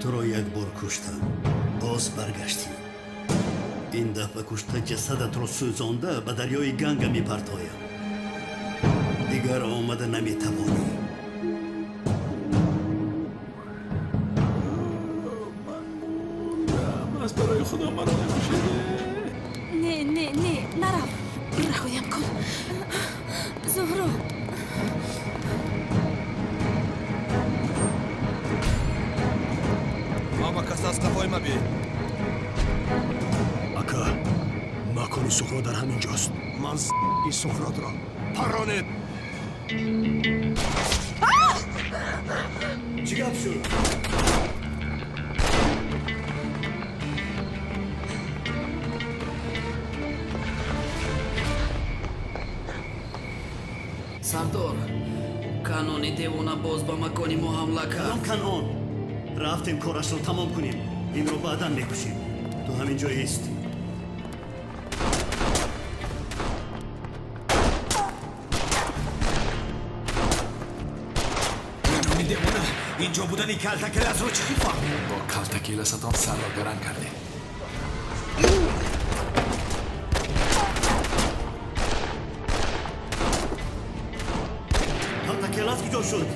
Туро як бор куштам, боз баргаштӣ. Ин дафъа кушта ҷасадатро сӯзонда ба дарёи Ганга мепартоям. Дигар омада наметавонӣ. Ман мурдам. Аз барои Худо маро накушед. Не, не, не, нарав. Раҳоям кун. Зуҳро. Ҳама кас аз қафои ма биед. Ака, макони Суҳроб дар ҳамин ҷост. Ман и Суҳробро парронед. Чӣ гап шуд? Сардор, Канони девона боз ба макони мо ҳамла кард. Кадом Канон? Рафтем корашро тамом кунем. Инро баъдан мекушем. Ту ҳамин ҷо ист. Канони девона инҷо будани калтакеласро чӣ фаҳмид? Бо калтакеласатон сарро гаранг кардем. Калтакелас куҷо шуд?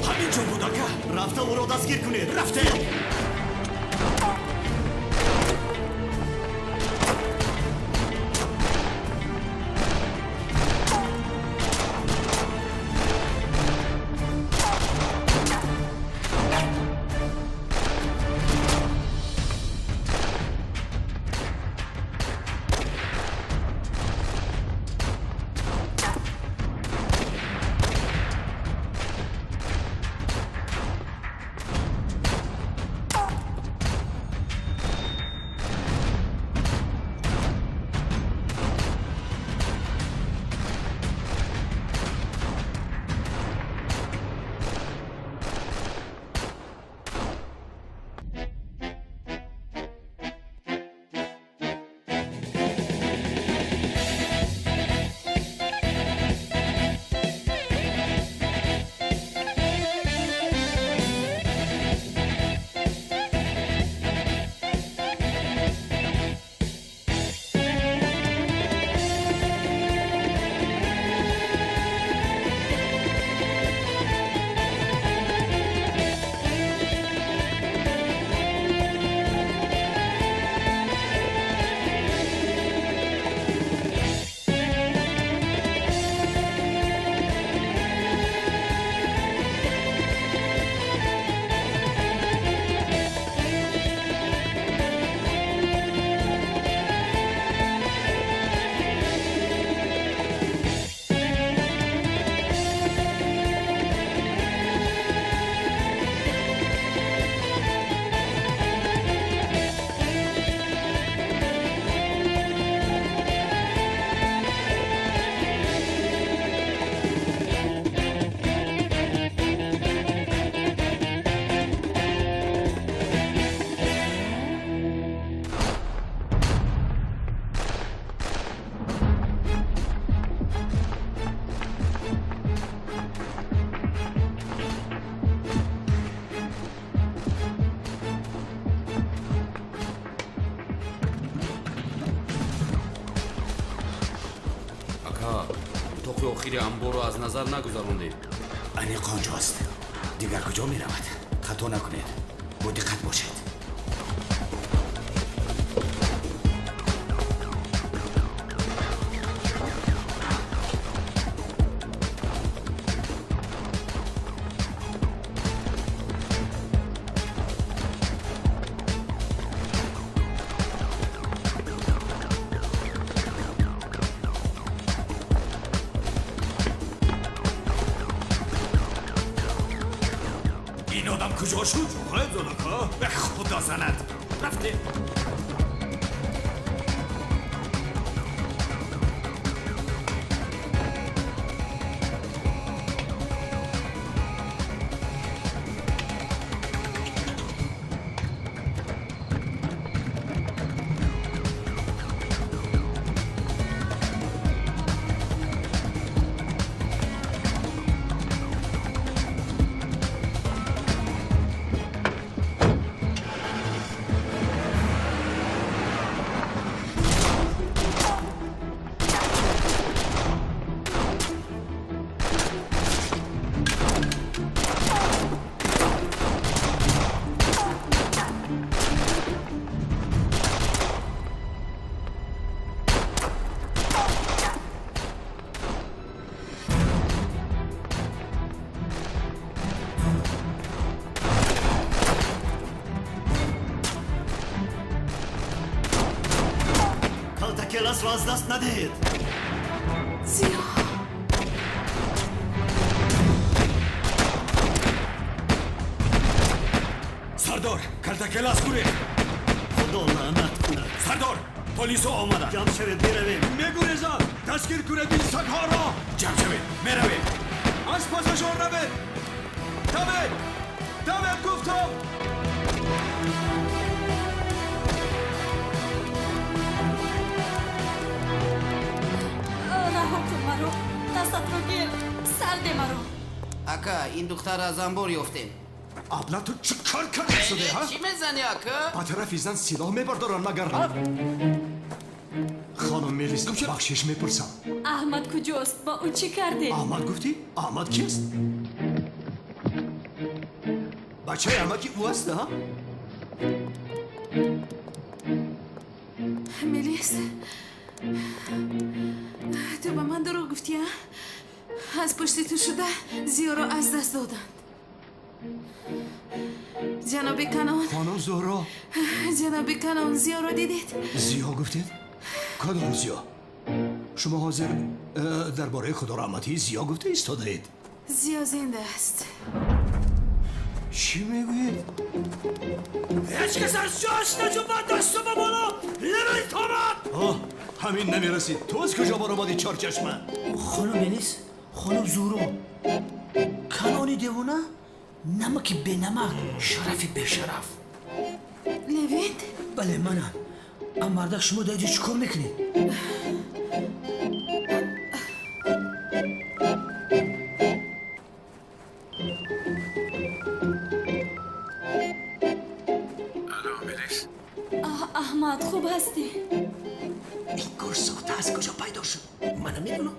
Ҳамин ҷо буд, ака. Рафта ӯро дастгир кунед. Рафтем. Утоқи охири амборро аз назар нагузарондем. Аниқ он ҷост. Дигар куҷо меравад? Хато накунед. Бо диққат бошед. Ин одам куҷо шуд? Ғайб зад, ака. Ба Худо занад. Рафтем. касро аз даст надиҳед. Зиё. Сардор, калтакелас гурехт. Худо лаънат кунад. Сардор, полисҳо омаданд. Ҷамъ шавед, меравем. Мегурезанд. Дастгир кунед ин сагҳоро. Ҷамъ шавед, меравем. Аз пасашон равед. Давед, давед гуфтам. Раҳо кун маро, дастатро гир, сарде маро. Ака, ин духтар аз анбор ёфтем. Абла, ту чӣ кор карда шуде, ҳа? Чӣ мезанӣ, ака? Ба тарафи зан силоҳ мебардорам, магар, ҳа? Хонум Мелис, бахшиш мепурсам. Аҳмад куҷост? Ба ӯ чӣ кардед? Аҳмад гуфтӣ? Аҳмад кист? Бачаи амаки ӯ аст, ҳа? Мелис, ту ба ман дурӯғ гуфтӣ, а? Аз пушти ту шуда Зиёро аз даст доданд. Ҷаноби Канон. Хонум Зуҳро. Ҷаноби Канон, Зиёро дидед? Зиё гуфтед? Кадом Зиё? Шумо ҳозир дар бораи худораҳматии Зиё гуфта истодаед. Зиё зинда аст. Чӣ мегӯед? Ҳеҷ кас аз ҷояш наҷунбад, дасту ба боло наметобад. Ҳамин намерасид. Ту аз куҷо баромадӣ, чорчашма? Хонум Мелис, хонум Зуҳро, Канони девона, намаки бенамак, шарафи бешараф. Левент? Бале, манам. Ам мардак, шумо дар инҷо чӣ кор мекунед? Алло, Мелис? Аҳмад, хуб ҳастӣ? Ин гурсота аз куҷо пайдо шуд? Ман намедонам.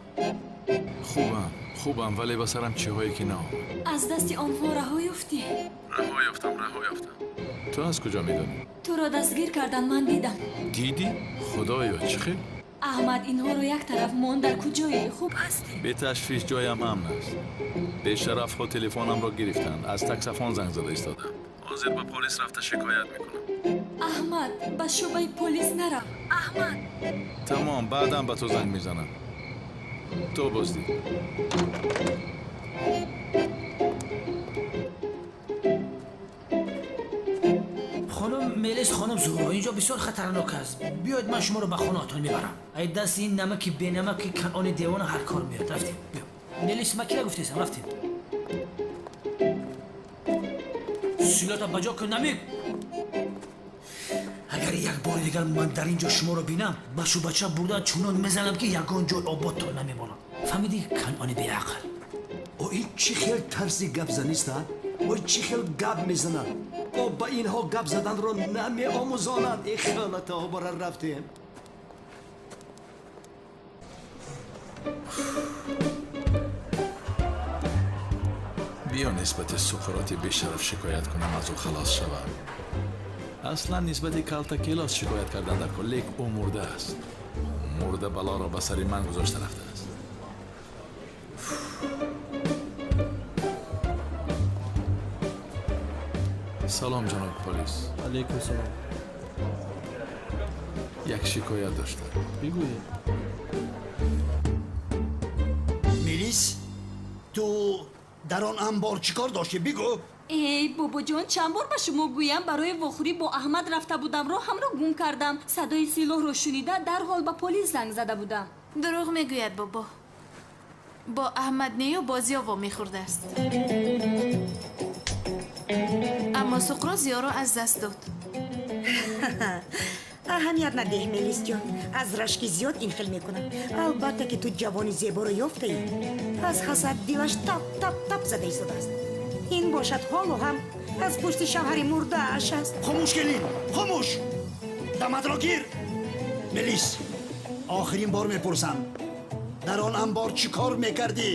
Хубам, хубам, вале ба сарам чиҳое ки наомад. Аз дасти онҳо раҳо ёфтӣ? Раҳо ёфтам, раҳо ёфтам. Ту аз куҷо медонӣ? Туро дастгир кардан, ман дидам. Дидӣ? Худоё, чӣ хел? Аҳмад, инҳоро як тараф мон, дар куҷое? Хуб ҳастӣ? Беташвиш, ҷоям амн аст. Бешарафҳо телефонамро гирифтанд, аз таксофон занг зада истодам. Ҳозир ба полис рафта шикоят мекунам. Аҳмад, ба шӯъбаи полис нарав. Аҳмад. Тамом, баъдан ба ту занг мезанам. То боздид. Хонум Мелис, хонум Зуҳро, инҷо бисёр хатарнок аст. Биёед, ман шуморо ба хонаатон мебарам. Ай дасти ин намаки бенамаки Канони девона ҳар кор меояд. Рафтем, биё. Мелис, ман кира гуфтесам, рафтем. Силота ба ҷо кун, намик. Агар як бори дигар ман дар инҷо шуморо бинам, ба шӯъбача бурда чунон мезанам, ки ягон ҷой ободтон намемонам. Фаҳмидӣ, Канони беақл? О, ин чӣ хел тарзи гапзанист, а? Ой, чӣ хел гап мезанад? О, ба инҳо гап заданро намеомӯзонанд. Э, халатаҳо, бара рафтем. Биё нисбати Суқроти бешараф шикоят кунам, аз ӯ халос шавам. Аслан нисбати Калтакелос шикоят кардан дар кор, лек ӯ мурда аст. Мурда балоро ба сари ман гузошта рафтааст. Салом, ҷаноб полис. Алейкум салом. Як шикоят доштам. Бигӯед. Мелис, ту дар он анбор чӣ кор доштӣ? Бигӯ. Эй, бобоҷон, чанд бор ба шумо гӯям, барои вохӯрӣ бо Аҳмад рафта будам, роҳамро гум кардам. Садои силоҳро шунида, дарҳол ба полис занг зада будам. Дурӯғ мегӯяд, бобо. Бо Аҳмад нею бо Зиё вомехӯрдааст. Аммо Суқрот Зиёро аз даст дод. Аҳамият надеҳ, Мелисҷон. Аз рашки зиёд ин хел мекунад. Албатта ки ту ҷавони зеборо ёфтаӣ. Аз ҳасад дилаш тап тап тап зада истодааст. Ин бошад ҳоло ҳам аз пушти шавҳари мурдааш аст. Хомӯш, келин, хомӯш! Даматро гир! Мелис, охирин бор мепурсам. Дар он анбор чӣ кор мекардӣ?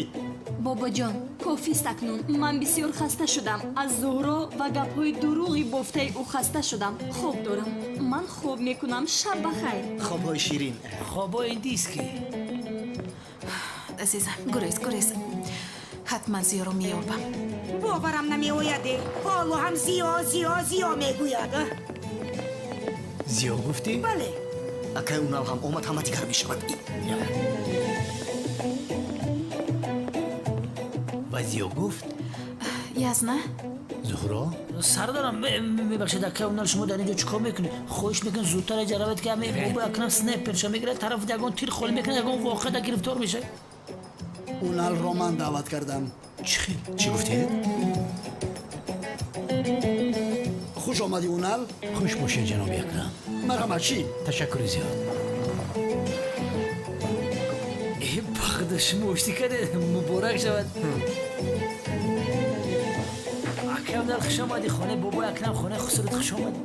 Бобоҷон, кофист акнун. Ман бисёр хаста шудам. Аз Зуҳро ва гапҳои дурӯғи бофтаи ӯ хаста шудам. Хоб дорам. Ман хоб мекунам. Шаб ба хайр. Хобҳои ширин. Хобҳои индийский. Азизам, гурез, гурез. Ҳатман Зиёро меёбам. Боварам намеояд. Ҳоло ҳам Зиё, Зиё, Зиё мегӯяд. Зиё гуфтӣ? Бале. Акай Унал ҳам омад, ҳама дигар мешавад. Ва Зиё гуфт: Язна? Зуҳро? Сардарам, мебахшед, акай Унал, шумо дар ин ҷо чӣ кор мекунед? Хоҳиш мекунед зудтар инҷа равед, ки ҳамин бобои Акрам снайперша мегирад, тарафи ягон тир холӣ мекунад, ягон воқеа гирифтор мешавад. Уналро ман даъват кардам. Чӣ хел? Чӣ гуфтед? Хуш омадӣ, Унал. Хуш бошед, ҷаноби Акрам. Марҳамат, чӣ? Ташаккури зиёд. Э, бахда, шумо оштӣ кардед, муборак шавад. Акай Унал, хуш омадӣ хонаи бобои Акрам, хонаи хусурат хуш омадӣ.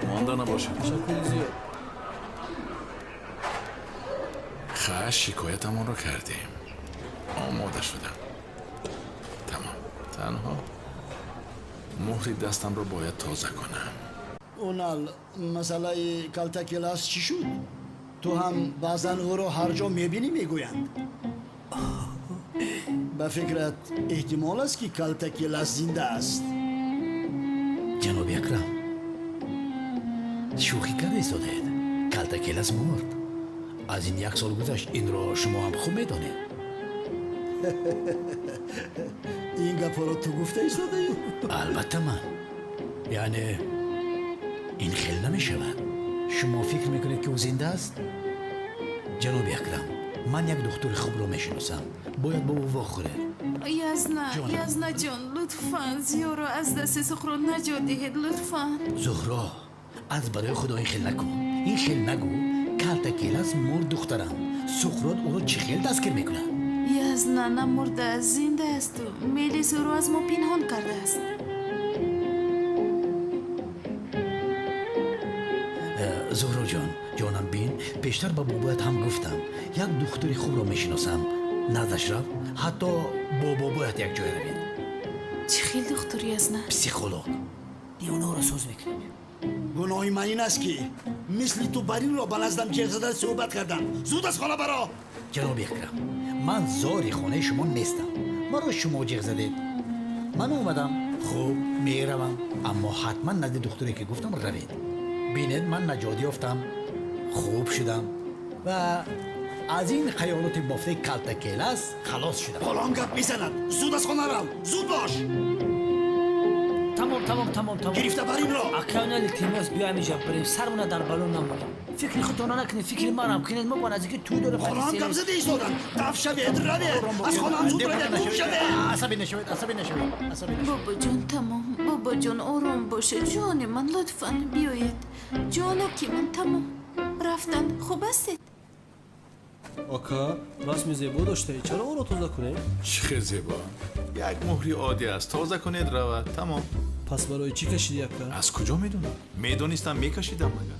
Монда набошед. Ташаккури зиёд. Хаш, шикоятамонро кардем. Омода шудам. Тамом. Танҳо муҳри дастамро бояд тоза кунам. Унал, масъалаи Калтакелас чӣ шуд? Ту ҳам баъзан ӯро ҳар ҷо мебинӣ, мегӯянд. Ба фикрат, эҳтимол аст, ки Калтакелас зинда аст? Ҷаноби Акрам, шӯхӣ карда истодаед. Калтакелас мурд. Аз ин як сол гузашт, инро шумо ҳам хуб медонед. Ин гапҳоро ту гуфта истодаӣ? Албатта ман. Яъне ин хел намешавад. Шумо фикр мекунед, ки ӯ зинда аст? Ҷаноби Акрам, ман як духтури хубро мешиносам. Бояд бо ӯ вохӯред. Язна, Язна ҷон, лутфан Зиёро аз дасти Суҳро наҷот диҳед, лутфан. Зуҳро, аз барои Худо ин хел накун. Ин хел нагӯ. Калтакелас мурд, духтарам. Суқрот ӯро чӣ хел дастгир мекунад? Язна намурдааст, зинда асту. Мелис ӯро аз мо пинҳон кардааст. Зуҳроҷон, ҷонам, бин, пештар ба бобоят ҳам гуфтам. Як духтури хубро мешиносам. Наздаш рав, ҳатто бо бобоят якҷоя равед. Чӣ хел духтур, Язна? Психолог. Девонаҳоро соз мекунем. Гуноҳи ман ин аст, ки мисли ту баринро ба наздам ҷеғ зада суҳбат кардам. Зуд аз хона баро! Ҷаноби Акрам, ман зори хонаи шумо нестам. Маро шумо ҷеғ задед. Ман омадам. Хуб, меравам. Аммо ҳатман назди духтуре, ки гуфтам, равед. Бинед, ман наҷот ёфтам, хуб шудам ва аз ин хаёлоти бофтаи Калтакелас халос шудам. Ҳоло гап мезанад. Зуд аз хона рав! Зуд бош! Тамом, тамом, тамом, тамом. Гирифта баринро! Акай Унал, илтимос, биё ҳаминҷа барем, сармона дар бало намонем. Фикри худтонро накунед, фикри манам кунед. Мо ба наздики тӯй дорем. Ҳоло ҳам гап зада истоданд. Даф шавед, равед! Аз хонаам зуд равед, гум шавед! Асабӣ нашавед, асабӣ нашавед, асабӣ нашавед. Бобоҷон, тамом. Бобоҷон, ором бошед. Ҷони ман, лутфан биёед. Ҷоноки ман, тамом. Рафтан. Хуб ҳастед? Ака, расми зебо доштаӣ, чаро онро тоза кунем? Чӣ хел зебо? Як муҳри оддӣ аст. Тоза кунед, равад. Тамом. Пас барои чӣ кашидӣ, ака? Аз куҷо медонам? Медонистам, мекашидам магар.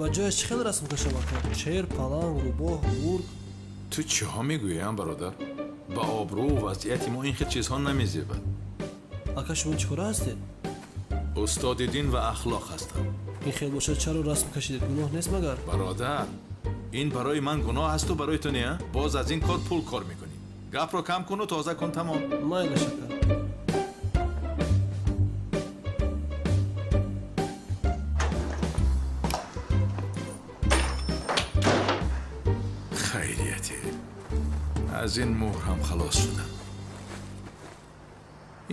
Ба ҷояш чӣ хел расм кашам, ака? Шер, паланг, рӯбоҳ, гург? Ту чиҳо мегӯӣ, бародар? Ба обрӯ вазъияти мо ин хел чизҳо намезебад. Ака, шумо чӣ кора ҳастед? Устоди дин ва ахлоқ ҳастам. Ин хел бошад, чаро расм кашидед? Гуноҳ нест магар? Бародар, ин барои ман гуноҳ асту барои ту не? Боз аз ин кор пул кор мекунӣ. Гапро кам куну тоза кун, тамом. Майлаш, ака. Хайрияте, аз ин муҳр ҳам халос шудам.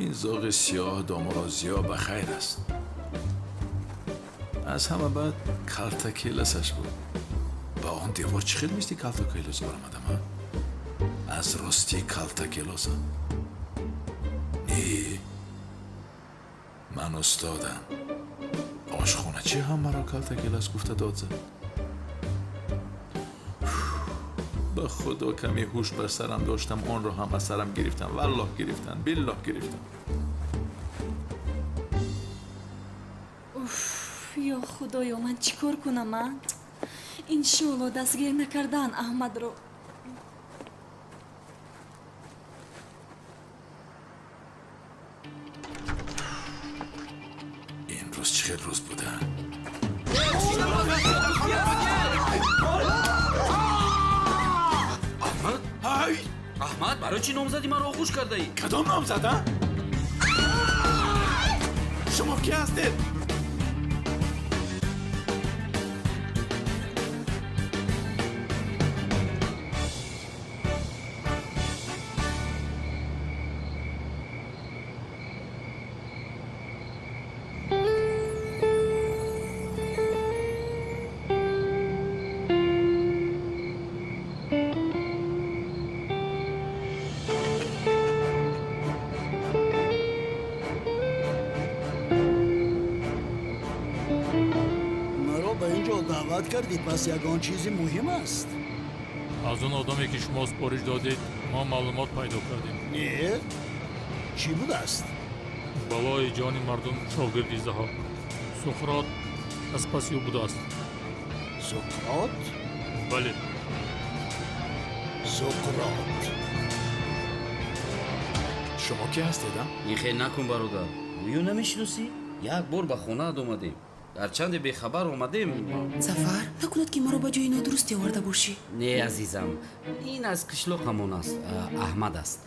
Ин зоғи сиёҳ доморо зиё ба хайр аст. Аз ҳама баъд Калтакеласаш буд. Ба он девор чӣ хел мисли Калтакелос баромадам, а? Аз рости Калтакелосам. Не, ман устодам. Ошхоначӣ ҳам маро Калтакелас гуфта дод зад. Ба худо, каме ҳуш бар сарам доштам, онро ҳам аз сарам гирифтам. Валлоҳ гирифтам, биллоҳ гирифтам. Уф, ё худоё, ман чӣ кор кунам, а? Иншоалло дастгир накардан Аҳмадро. Ин рӯз чӣ хел рӯз буда? Аҳмад? Ҳай! Аҳмад, барои чӣ номзади маро оғӯш кардаӣ? Кадом номзад, а? Шумо кӣ ҳастед? кардӣ, пас ягон чизи муҳим аст. Аз он одаме ки шумо супориш додед, мо маълумот пайдо кардем. Не? Чӣ будааст? Балои ҷони мардум шогирди Заҳок. Суқрот аз паси ӯ будааст. Суқрот? Бале. Суқрот. Шумо ки ҳастед, а? Ин хел накун, бародар. Гӯё намешиносӣ? Як бор ба хонаат омадем. Гарчанде бехабар омадем. Зафар, накунад ки маро ба ҷои нодурусте оварда бошӣ. Не, азизам, ин аз қишлоқамон аст, Аҳмад аст.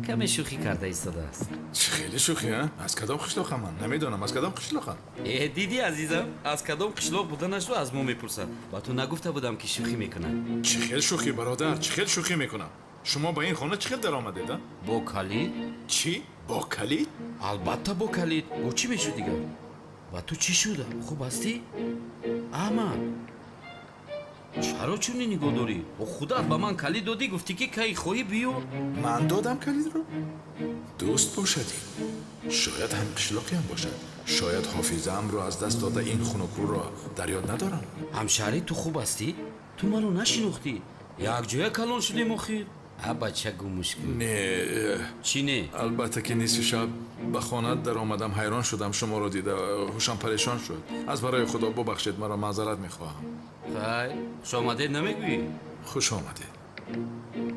Каме шӯхӣ карда истодааст. Чӣ хеле шӯхӣ, а? Аз кадом қишлоқам ман? Намедонам, аз кадом қишлоқам? Э, дидӣ, азизам, аз кадом қишлоқ буданашро аз мо мепурсад. Ба ту нагуфта будам, ки шӯхӣ мекунад. Чӣ хел шӯхӣ, бародар? Чӣ хел шӯхӣ мекунам? Шумо ба ин хона чӣ хел даромадед, а? Бо калид. Чӣ? Бо калид? Албатта, бо калид. Бо чӣ мешуд дигар? Ба ту чӣ шуда? Хуб ҳастӣ? Аҳмад, чаро чунин нигоҳ дорӣ? О, худат ба ман калид додӣ, гуфтӣ ки кай хоҳӣ биё. Ман додам калидро? Дӯст бошад ин. Шояд ҳам қишлоқиам бошад. Шояд ҳофизаамро аз даст дода, ин хунукрӯро дар ёд надорам. Ҳамшаҳрӣ, ту хуб ҳастӣ? Ту маро нашинохтӣ. Якҷоя калон шудем охир. А, бача гумуш кун. Не. Чӣ не? Албатта ки нисфи шаб ба хона даромадам, ҳайрон шудам, шуморо дида ҳушам парешон шуд. Аз барои Худо бубахшед маро, маъзарат мехоҳам. Хайр, хуш омадед намегӯӣ? Хуш омадед.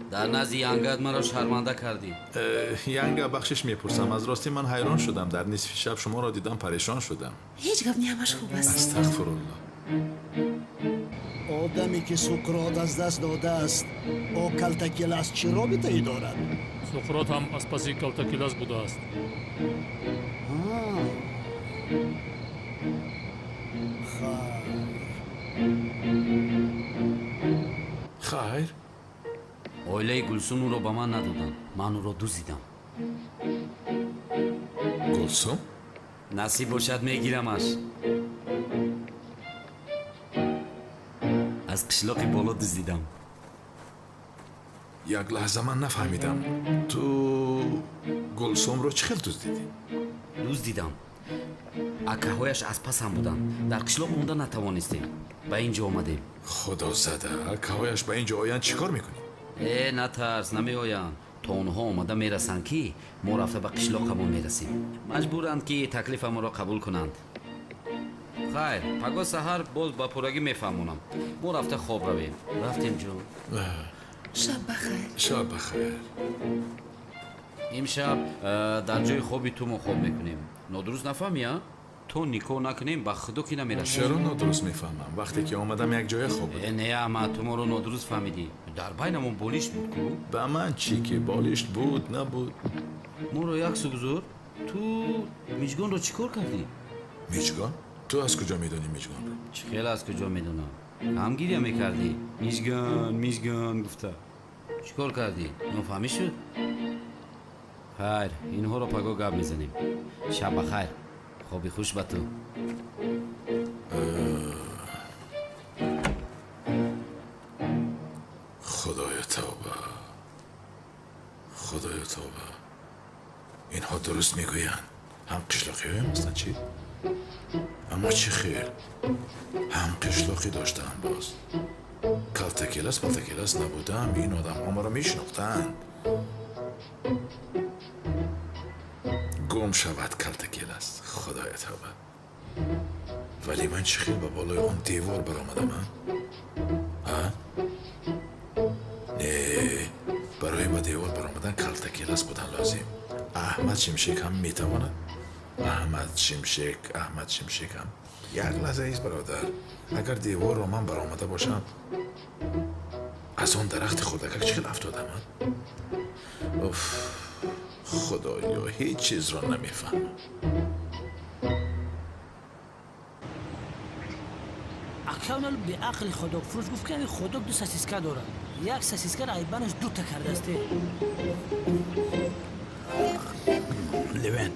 Дар назди янгат маро шарманда кардӣ. Янга, бахшиш мепурсам, аз ростӣ ман ҳайрон шудам, дар нисфи шаб шуморо дидам, парешон шудам. Ҳеҷ гап не, ҳамаш хуб аст. Астағфируллоҳ. Одаме ки Суқрот аз даст додааст, бо Калтакелас чӣ робитае дорад? Суқрот ҳам аз паси Калтакелас будааст. Хайр. Хайр? Оилаи Гулсум ӯро ба ман надоданд. Ман ӯро дуздидам. Гулсум? Насиб бошад, мегирамаш. Аз қишлоқи боло дуздидам. Як лаҳза, ман нафаҳмидам. Ту Гулсумро чӣ хел дуздидӣ? Дуздидам. Акаҳояш аз пасам буданд. Дар қишлоқ монда натавонистем. Ба ин ҷо омадем. Худо зада, акаҳояш ба ин ҷо оянд, чӣ кор мекунӣ? Э, натарс, намеоянд. То онҳо омада мерасанд, ки мо рафта ба қишлоқамон мерасем. Маҷбуранд, ки таклифамонро қабул кунанд. Хайр, пагоҳ саҳар боз ба пуррагӣ мефаҳмонам. Мо рафта хоб равем. Рафтем, ҷон. Шаб бахайр. Шаб бахайр. Имшаб дар ҷои хоби ту мо хоб мекунем. Нодуруст нафаҳмӣ, а? То никоҳ накунем, ба худо ки намерасем. Чаро нодуруст мефаҳмам? Вақте ки омадам, як ҷоя хоб будем. Не, Аҳмад, ту моро нодуруст фаҳмидӣ. Дар байнамон болишт буд ку? Ба ман чӣ ки болишт буд, набуд? Моро як су гузор. Ту миҷгонро чӣ кор кардӣ? Миҷгон? Ту аз куҷо медонӣ миҷгонро? Чӣ хел аз куҷо медонам? Кам гиря мекардӣ. Миҷгон, миҷгон гуфта. Чӣ кор кардӣ? Нофаҳмӣ шуд? Хайр, инҳоро пагоҳ гап мезанем. Шаб ба хайр. Хоби хуш ба ту. Худоё тавба. Худоё тавба. Инҳо дуруст мегӯянд. Ҳам қишлоқиҳоям ҳастанд, чӣ? Аммо чӣ хел? Ҳам қишлоқӣ доштаам боз. Калтакелас палтакелас набудам, ин одамҳо маро мешинохтанд. Гум шавад Калтакелас, худоё тавба. Вале ман чӣ хел ба болои он девор баромадам, а? Не, барои ба девор баромадан Калтакелас будан лозим. Аҳмад Шимшек ҳам метавонад. Аҳмад Шимшек, Аҳмад Шимшек ҳам. Як лаҳза ист, бародар. Агар деворро ман баромада бошам, аз он дарахти хурдакак чӣ хел афтодам, а? Уф, худоё, ҳеҷ чизро намефаҳмам. Акавнал беақли ходокфурӯш гуфт, ки ҳамин ходок ду сосиска дорад. Як сосискаро айбанаш дута кардааст. Левен,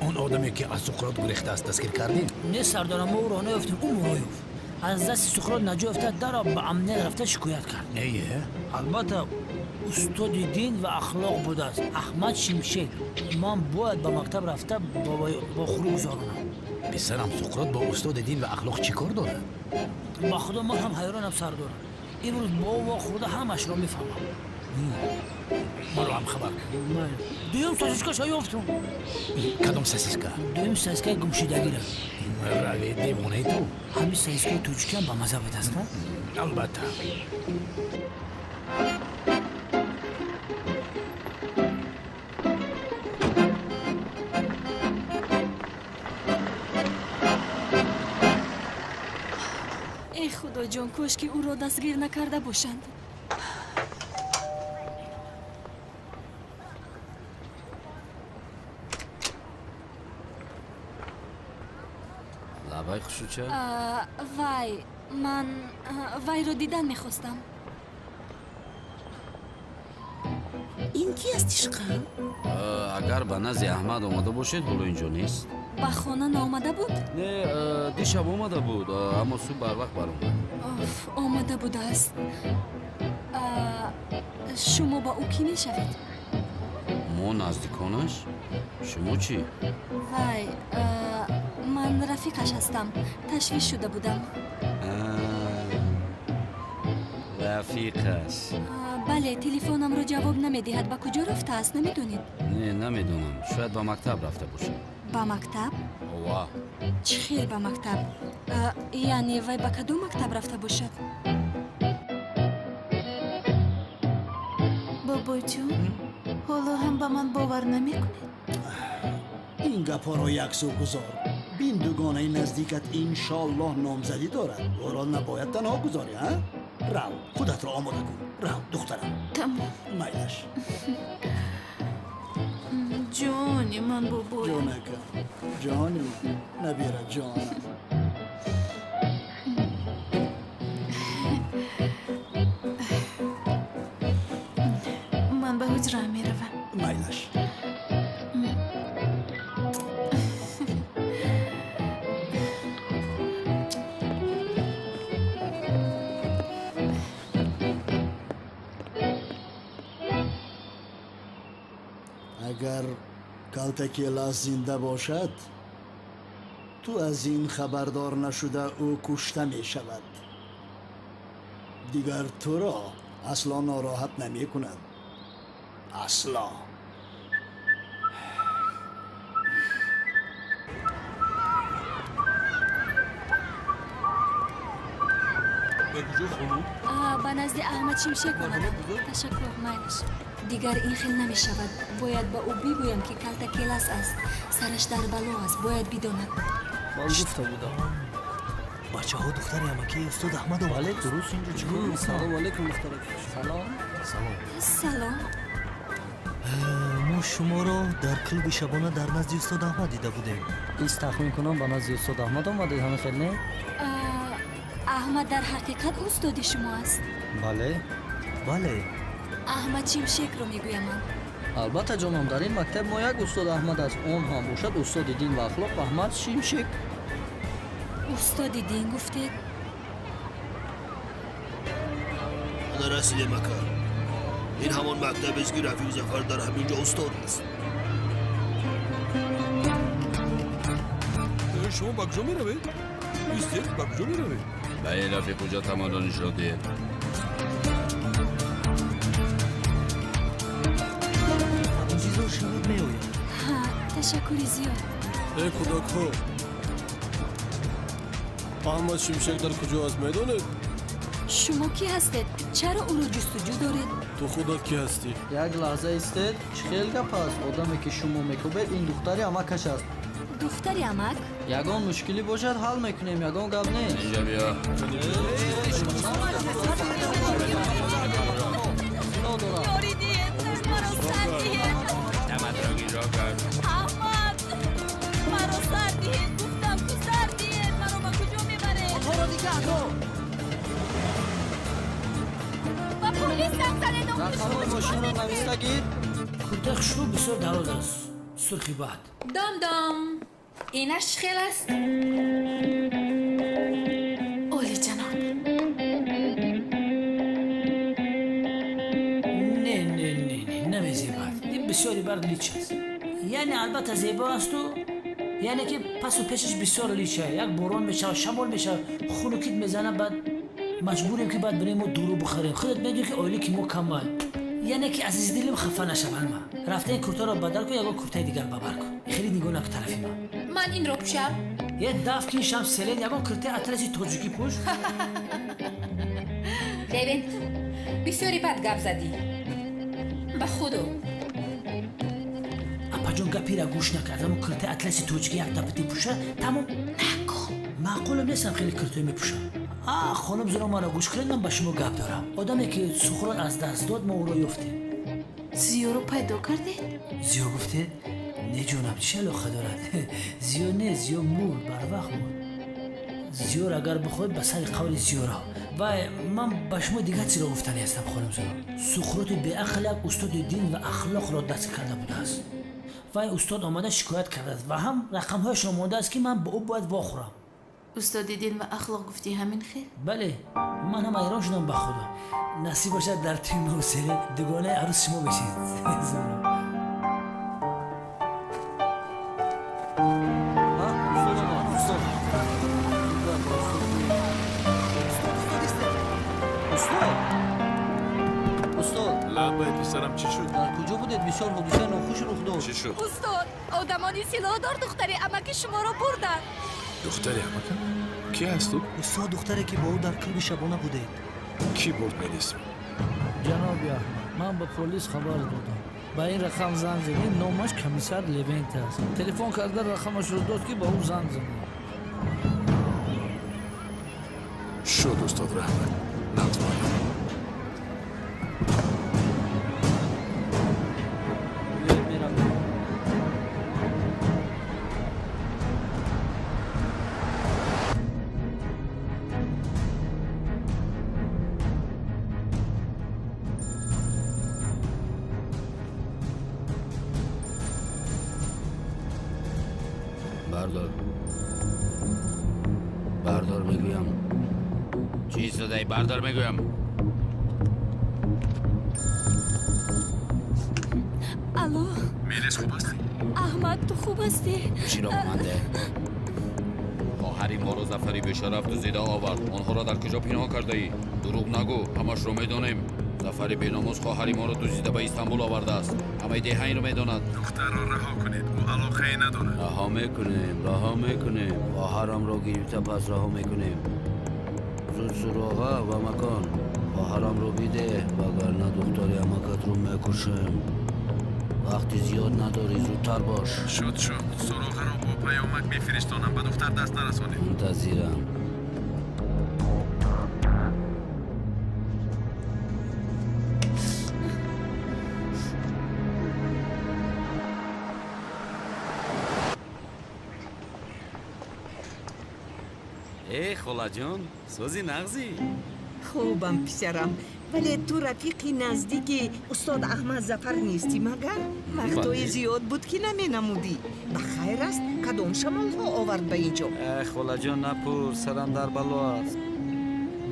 он одаме ки аз Суқрот гурехтааст, дастгир кардем? Не, сардорам, мо ӯро наёфтем, ӯ моро ёфт. Аз дасти Суқрот наҷот ёфта, даро ба амният рафта шикоят кард. Не? Албатта, устоди дин ва ахлоқ будааст Аҳмад Шимшек. Ман бояд ба мактаб рафта бо хурӯ гузаронам. Писарам, Суқрот бо устоди дин ва ахлоқ чӣ кор дорад? Ба худо ман ҳам ҳайронам сардор. Имрӯз бо ӯ вохӯрда ҳамашро мефаҳмам. Маро ҳам хабар кун. Дуюм сосискаша ёфтум. Кадом сосиска? Дуюм сосискаи гумшидагира. Раве девонаи ту. Ҳамин сосискаи тоҷикиам ба маза будаст, Албатта. Эй худоҷон, кош ки ӯро дастгир накарда бошанд. Лабай хушуча? Вай, ман вайро дидан мехостам. Ин ки аст ишқам? Агар ба назди Аҳмад омада бошед, ҳоло инҷо нест. Ба хона наомада буд? Не, дишаб омада буд, аммо субҳ барвақт баромад. Оф, омада будааст. Шумо ба ӯ кӣ мешавед? Мо наздиконаш? Шумо чӣ? Вай, ман рафиқаш ҳастам. Ташвиш шуда будам. Рафиқаш? Бале, телефонамро ҷавоб намедиҳад. Ба куҷо рафтааст, намедонед? Не, намедонам. Шояд ба мактаб рафта бошад. Ба мактаб? Ова. Чӣ хел ба мактаб? Яъне вай ба кадом мактаб рафта бошад? Бобоҷон, ҳоло ҳам ба ман бовар намекунед? Ин гапҳоро яксӯ гузор. Бин, дугонаи наздикат иншоаллоҳ номзадӣ дорад. Ӯро набояд танҳо гузорӣ, а? Рав, худатро омода кун. Рав, духтарам. Тамом. Майлаш. Ҷони ман, бобоям. Ҷонакам, ҷони ман, набира ҷонам. Ман ба ҳуҷра меравам. Майлаш. Агар Калтакелас зинда бошад, ту аз ин хабардор нашуда ӯ кушта мешавад. Дигар туро асло нороҳат намекунад. Асло. Ба куҷо, хонум? Ба назди Аҳмад Шимшек омадам. Ташаккур, майлаш. Дигар ин хел намешавад. Бояд ба ӯ бигӯям, ки Калтакелас аст. Сараш дар бало аст, бояд бидонад. Ман гуфта будам. Бачаҳо, духтари амакии устод Аҳмад омад. Бале, дуруст, инҷо чӣ кор мекунад? Салом алейкум, духтарак. Салом. Салом. Салом. Мо шуморо дар клуби шабона дар назди устод Аҳмад дида будем. Ис тахмин кунам ба назди устод Аҳмад омадед, ҳамин хел не? Аҳмад дар ҳақиқат устоди шумо аст? Бале. Бале. Аҳмад Шимшекро мегӯям ман. Албатта ҷонам, дар ин мактаб мо як устод Аҳмад аст. Он ҳам бошад устоди дин ва ахлоқ Аҳмад Шимшек. Устоди дин гуфтед? Нарасидем, ака. Ин ҳамон мактабест, ки Рафиқ Зафар дар ҳамин ҷо устод аст. Шумо ба куҷо меравед? Истед, ба куҷо меравед? Ба ин рафиқ куҷо тамаддун шудед? Интизор шавед, меояд. Ҳа, ташаккури зиёд. Э, кӯдакҳо, Аҳмад Шимшек дар куҷо аст, медонед? Шумо кӣ ҳастед? Чаро ӯро ҷустуҷӯ доред? Ту худат кӣ ҳастӣ? Як лаҳза истед, чӣ хел гап аст? Одаме, ки шумо мекӯбед, ин духтари амакаш аст. Духтари амак? Ягон мушкилӣ бошад, ҳал мекунем, ягон гап нест. Инҷа биё. Ёрӣ диҳед, маро сар диҳед. Даматро гиҷо кард. Аҳмад, маро сар диҳед, гуфтам ку сар диҳед, маро ба куҷо мебаред? Онҳоро нигаҳ дор. Ба полис занг занед. Рақамҳои мошинро нависта гир. Куртаи хушрӯ бисёр дароз аст. Сурхи бад. Дом дом. Инаш чӣ хел аст? Олиҷаноб. Не, не, не, не, намезебад. Ин бисёри барг лич аст. Яъне албатта зебо асту, Яъне ки пасу пешаш бисёр лича, як борон мешавад, шамол мешавад, хунукит мезанад, баъд маҷбурем ки баъд бирем мо дуру бихарем. Худат медонӣ ки оиле ки мо камай. Яъне ки азиздилим хафа нашаванд ма. Рафта ин куртаро бадал кун, ягон куртаи дигар бабар кун. Хеле нигоҳ накун тарафи ман. Ман инро пӯшам? Е даф ки шам селен ягон куртаи атласи тоҷикӣ пӯш. Левент, бисёри бад гап задӣ. Ба худо. Апаҷон гапира гӯш накард, аммо куртаи атласи тоҷикӣ як дафъа пӯша, тамом. Накун. Маъқулам нестам хеле куртаи мепӯшам. Хонум Зуро, маро гӯш кунед, ман ба шумо гап дорам. Одаме ки Сухрот аз даст дод, мо ӯро ёфтем. Зиёро пайдо кардед? Зиё гуфтед? Не ҷонам, чӣ алоқа дорад? Зиё не, Зиё мурд, барвақт мурд. Зиёр агар бихоҳед ба сари қавли Зиёро. Вай, ман ба шумо дигар чиро гуфтанӣ ҳастам, хонум Зуро. Сухроти беақл як устоди дин ва ахлоқро даст карда будааст. Вай устод омада шикоят кардааст ва ҳам рақамҳояшро мондааст ки ман ба ӯ бояд вохӯрам. Устоди дин ва ахлоқ гуфтӣ ҳамин хел? Бале, ман ҳам ҳайрон шудам ба худо. Насиб бошад дар тӯи мавсире дугонаи арӯс шумо бишед. Зуро. Лабай писарам, чӣ шуд? Дар куҷо будед? Бисёр ҳодисаи нохуш рух дод. Чӣ шуд? Устод, одамони силоҳдор духтари амаки шуморо бурданд. Духтари амакам? Ки ҳаст ӯ? Устод, духтаре ки бо ӯ дар клуби шабона будед. Кӣ бурд Мелисро? Ҷаноби Аҳмад, ман ба полис хабар додам. Ба ин рақам занг задем, номаш комиссар Левент аст. Телефон карда рақамашро дод ки ба ӯ занг занам. Шуд, устод Раҳмат. Натвонам. بردار بردار میگویم. چیز دادی؟ بردار میگویم. الو میلیس، خوب هستی؟ احمد، تو خوب هستی؟ چی را مانده؟ خواهری ما را ظفری به شرف دزدیده آورد. آنها را در کجا پنهان کرده ای؟ دروغ نگو، همش را میدانیم. ظفری بیناموس خواهری ما را دزدیده به استانبول آورده است. همه ده این را میداند. دختر را رها کنید، او علاقه ندارد. رها میکنیم، رها میکنیم. خواهرم را گرفته پس رها میکنیم. زود سراغه و مکان. خواهرم رو بیده، وگرنه دختری امکت رو میکشم. وقتی زیاد نداری، زودتر باش. شد شد، سراغه را با پیامک میفرستانم، به دختر دست نرسانید. منتظرم. эй холаҷон, сӯзи нағзӣ? Хубам писарам, вале ту рафиқи наздики устод Аҳмад Зафар нестӣ магар? Вақтҳои зиёд буд ки наменамудӣ. Ба хайр аст, кадом шамолҳо овард ба ин ҷо? Э холаҷон, напурс, сарам дар бало аст.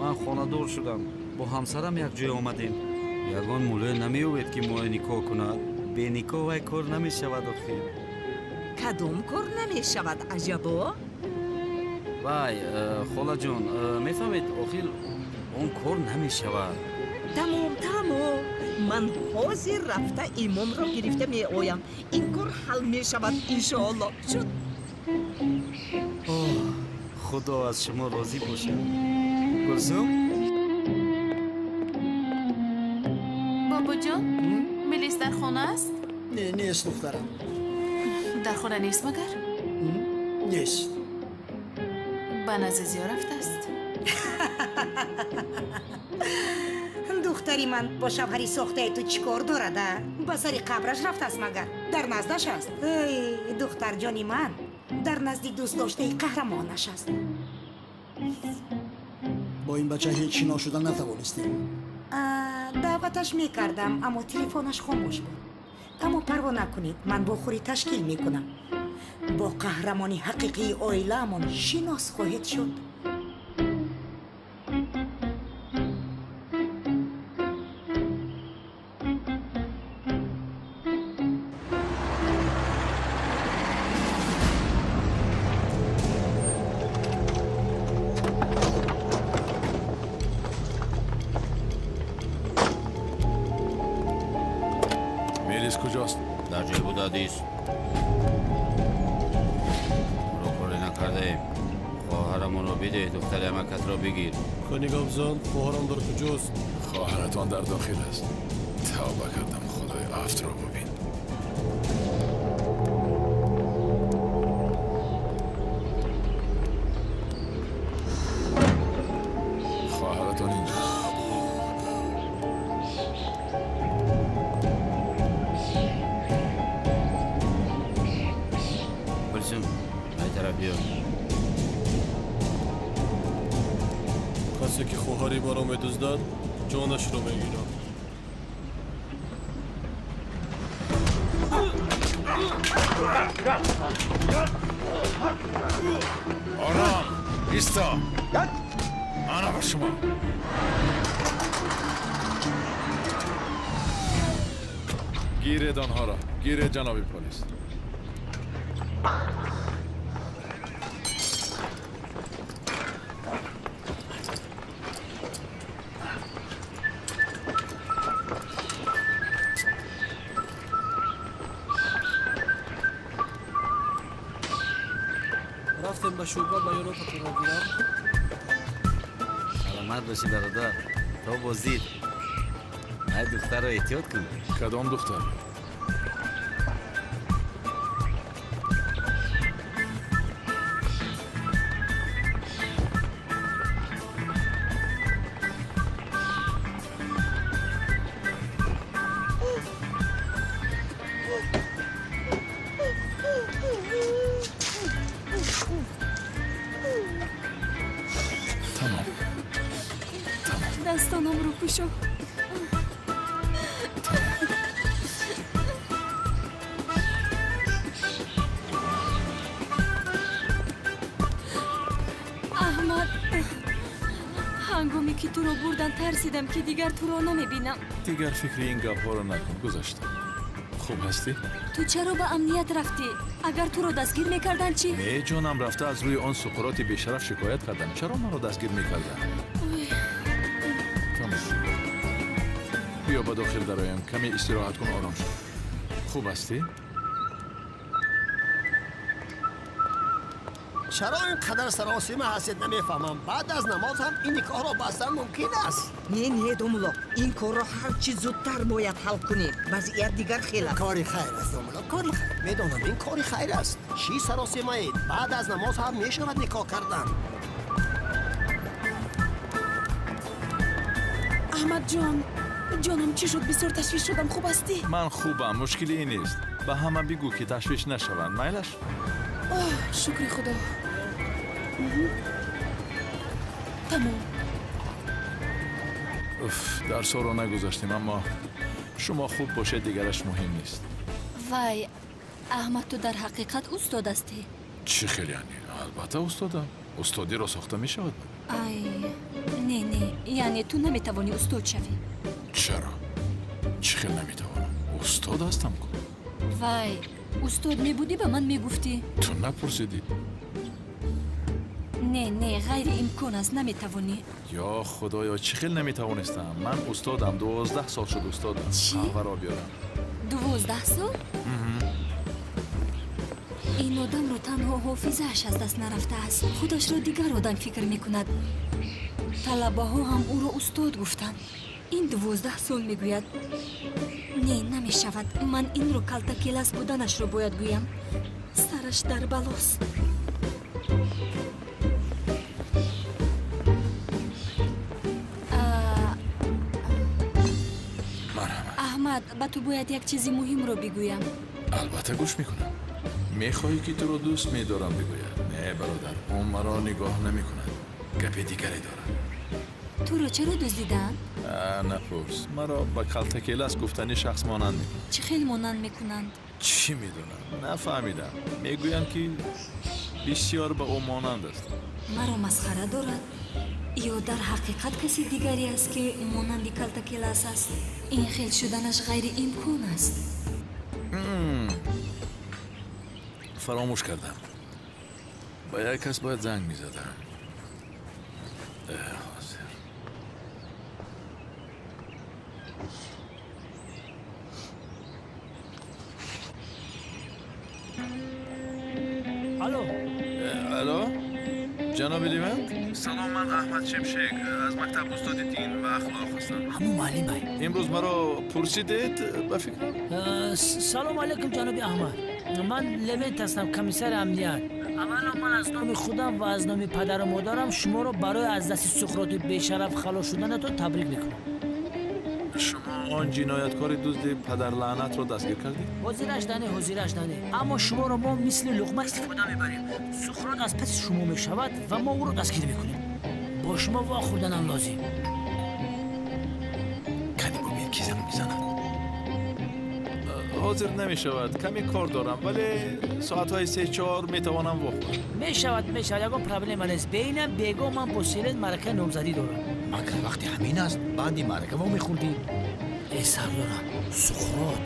Ман хонадор шудам, бо ҳамсарам якҷоя омадем. Ягон муллое намеёбед ки моро никоҳ кунад? Беникоҳ вай кор намешавад охир. Кадом кор намешавад, аҷабо? Вай, холаҷон, мефаҳмед, охир он кор намешавад. Тамом, тамом, ман ҳозир рафта имомро гирифта меоям. Ин кор ҳал мешавад иншоалло. Шуд. Оҳ, худо аз шумо розӣ бошад. Гулсум? Бобоҷон, Мелис дар хона аст? Не, нест духтарам. Дар хона нест магар? Нест. Ба назди Зиё рафтааст. Духтари ман бо шавҳари сохтаи ту чӣ кор дорад, а? Ба сари қабраш рафтааст магар? Дар наздаш аст? Эй, духтарҷони ман дар назди дӯстдоштаи қаҳрамонаш аст. Бо ин бача ҳеҷ шинос шуда натавонистем. Даъваташ мекардам, аммо телефонаш хомӯш буд. Аммо парво накунед, ман бохӯрӣ ташкил мекунам. Бо қаҳрамони ҳақиқии оилаамон шинос хоҳед шуд. Полис куҷост? Дар ҷой будадист. Ро коре накардаем. Хоҳарамонро бидеҳ, духтари амакатро бигир. Қани гап зан, хоҳарам дар куҷост? Хоҳаратон дар дохил аст. Тавба кардам, Худои афтро бубин. Хоҳаратон инҷост. Полисум, ай тараф биё. Касе ки хоҳари маро медуздад, ҷонашро мегирам. Ором, исто. Ана ба шумо. Гиред онҳоро. Гиред, ҷаноби полис. Рафтем ба шӯъба баёнотатонро гирам. Саломат бошӣ, бародар. То боздид. Ай духтарро эҳтиёт кун. Кадом духтар? Тамом. Дастонамро кушо. Аҳмад, ҳангоме ки туро бурдан тарсидам ки дигар туро намебинам. Дигар фикри ин гапҳоро накун, гузашта. Хуб ҳастӣ? Ту чаро ба амният рафтӣ? Агар туро дастгир мекарданд чӣ? Не, ҷонам, рафта аз рӯи он суқуроти бешараф шикоят кардам. Чаро маро дастгир мекарданд? Тамом. Биё ба дохил дароем, каме истироҳат кун, ором шав. Хуб ҳастӣ? Чаро ин қадар саросима ҳастед, намефаҳмам. Баъд аз намоз ҳам ин никоҳро бастан мумкин аст. Не, не, домулло, ин корро ҳарчи зудтар бояд ҳал кунем. Вазъият дигар хел аст. Кори хайр аст, домулло, кори хайр. Медонам, ин кори хайр аст. Чӣ саросимаед? Баъд аз намоз ҳам мешавад никоҳ кардан. Аҳмадҷон, ҷонам, чӣ шуд? Бисёр ташвиш шудам. Хуб ҳастӣ? Ман хубам, мушкиле нест. Ба ҳама бигӯ ки ташвиш нашаванд, майлаш? Оҳ, шукри Худо. Тамом. Уф, дарсҳоро нагузаштем, аммо шумо хуб бошед, дигараш муҳим нест. Вай, Аҳмад, ту дар ҳақиқат устод ҳастӣ? Чӣ хел яъне? Албатта устодам. Устодиро сохта мешавад. Ай, не, не, яъне ту наметавонӣ устод шавӣ. Чаро? Чӣ хел наметавонам? Устод ҳастам ку. Вай, устод мебудӣ, ба ман мегуфтӣ. Ту напурсидӣ. Не, не, ғайриимкон аст, наметавонӣ. Ё Худоё, чӣ хел наметавонистам? Ман устодам, 12 сол шуд устодам. Чӣ? Қаҳваро биёрам. 12 сол? Ин одамро танҳо ҳофизааш аз даст нарафтааст. Худашро дигар одам фикр мекунад. Талабаҳо ҳам ӯро устод гуфтанд. Ин 12 сол мегӯяд. Не, намешавад. Ман инро калтакелас буданашро бояд гӯям. Сараш дар балост. Аҳмад, ба ту бояд як чизи муҳимро бигӯям. Албатта гӯш мекунам. Мехоҳӣ ки туро дӯст медорам бигӯяд? Не, бародар, ӯ маро нигоҳ намекунад. Гапи дигаре дорад. Туро чаро дуздидаанд? Напурс. Маро ба калтакелас гуфтани шахс монанд мекунанд. Чӣ хел монанд мекунанд? Чӣ медонам? Нафаҳмидам. Мегӯянд ки бисёр ба ӯ монанд аст. Маро масхара дорад? Ё дар ҳақиқат каси дигаре аст ки монанди калтакелас аст? Ин хел шуданаш ғайриимкон аст. Фаромӯш кардам. Ба як кас бояд занг мезадам. Ҳозир. Алло. Алло, ҷаноби Левент? Салом, ман Аҳмад Шимшек аз мактаб устоди дин ва ахлоқ ҳастам. Ҳамун муаллимай. Имрӯз маро пурсидед, ба фикрам? Салом алейкум, ҷаноби Аҳмад. Ман Левент ҳастам, комиссари амният. Аввало ман аз номи худам ва аз номи падару модарам шуморо барои аз дасти Суқроти бешараф халос шуданатон табрик мекунам. Шумо он ҷинояткори дузди падарлаънатро дастгир кардед? Ҳозираш дане, ҳозираш дане. Аммо шуморо мо мисли луқма истифода мебарем. Суқрот аз паси шумо мешавад ва мо ӯро дастгир мекунем. Бо шумо вохӯрданам лозим. Кани бубин, ки занг мезанад. Ҳозир намешавад, каме кор дорам, вале соатҳои 3-4 метавонам вохӯрам. Мешавад, мешавад, ягон проблема нест. Беинам бего ман бо Селен маъракаи номзадӣ дорам. Магар вақти ҳамин аст, баъди маърака вомехӯрдӣ? Э, сардорам, Суқрот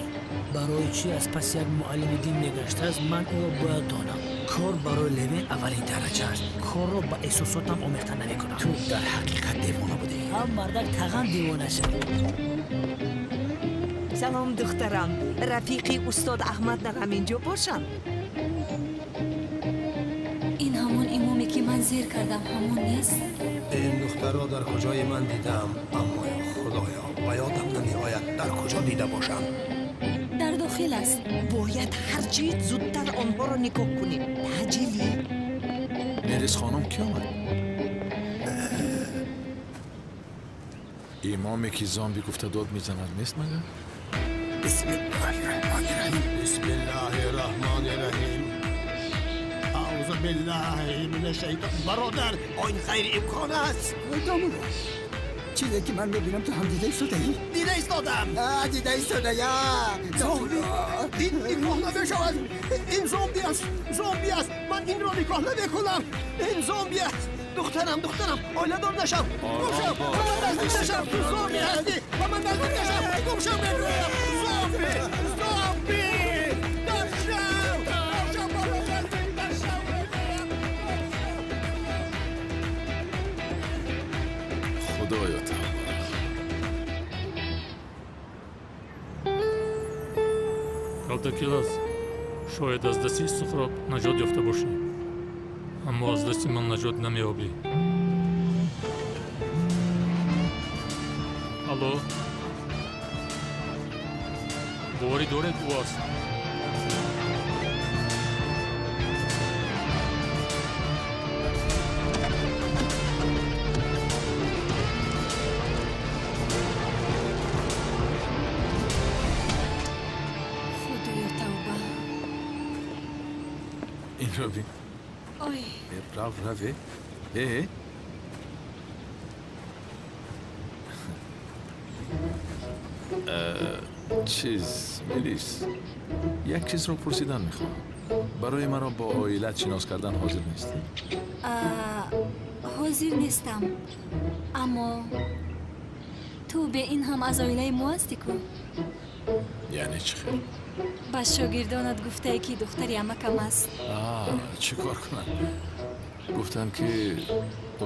барои чӣ аз паси як муаллими дин мегаштааст, ман ӯро бояд донам. Кор барои Левен аввалин дараҷа аст. Корро ба эҳсосотам омехта намекунам. Ту дар ҳақиқат девона будӣ. Ҳам мардак таған девона шуд. Салом, духтарам. Рафиқи устод Аҳмад дар ҳамин ҷо бошанд? Ин ҳамон имоме ки ман зер кардам, ҳамон нест? Ин духтарро дар куҷои ман дидам, аммо ё худоё, ба ёдам намеояд дар куҷо дида бошам. Дар дохил аст. Бояд ҳарчи зудтар онҳоро нигоҳ кунем. Таъҷилӣ. Мелис хонум, ки омад? Имоме ки зомби гуфта дод мезанад нест магар? Бисмиллаҳи раҳмони раҳим. Аъузу биллаҳи минаш шайтон. Бародар, ин ғайриимкон аст. Домулло, чизе ки ман мебинам ту ҳам дида истодаӣ? Дида истодам. Дида истодая. Зомби. Ин никоҳ намешавад. Ин зомби аст. Зомби аст. Ман инро никоҳ намекунам. Ин зомби аст. Духтарам, духтарам, оиладор нашав. Гумшав, ба ман наздик нашав. Ту зомби ҳастӣ. Ба ман наздик нашав. Гумшав мегӯям. Зомби, зомби. Нашав, нашав, ба ман наздик нашав. Худоё тавба. Калтакилас, шояд аз дасти Суқрот наҷот ёфта бошӣ, аммо аз дасти ман наҷот намеёбӣ. Алло, боварӣ доред, ӯ аст? Худоё тавба. Инро бин. Ой. Рав, рав, э. Чиз, Мелис, як чизро пурсидан мехоҳам. Барои маро бо оилат шинос кардан ҳозир нестӣ? Ҳозир нестам, аммо ту бе ин ҳам аз оилаи мо ҳастӣ ку? Яъне чӣ хел? Ба шогирдонат гуфтае, ки духтари амакам аст. Чӣ кор кунам? Гуфтам, ки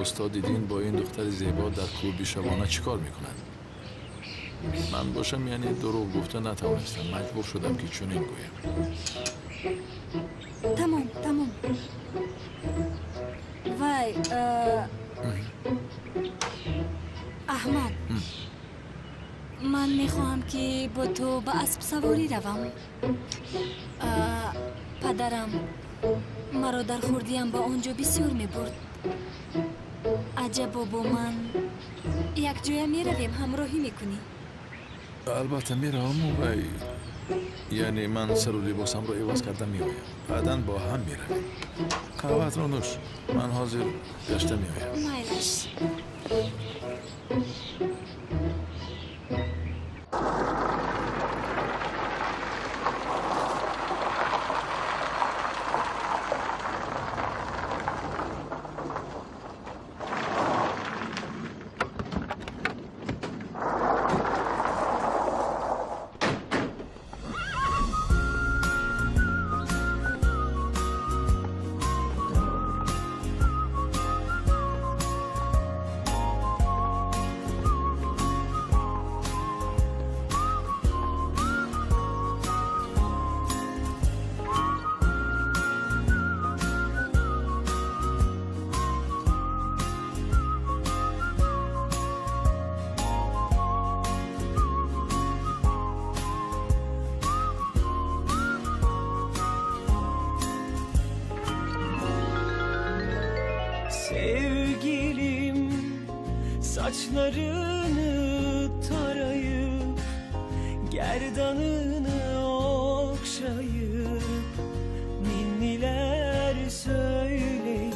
устоди дин бо ин духтари зебо дар клуби шабона чӣ кор мекунад? Ман бошам, яъне дурӯғ гуфта натавонистам, маҷбур шудам, ки чунин гӯям. Тамом, тамом. Вай, Аҳмад, ман мехоҳам, ки бо ту ба аспсаворӣ равам. Падарам маро дар хурдиам ба он ҷо бисёр мебурд. Аҷабо бо ман якҷоя меравем, ҳамроҳӣ мекунӣ? Албатта мераваму вай, яъне ман сару либосамро иваз карда меоям, баъдан бо ҳам меравем. Қаҳваатро нӯш, ман ҳозир гашта меоям. Майлаш. Saçlarını tarayıp, gerdanını okşayıp, ninniler söyleyip,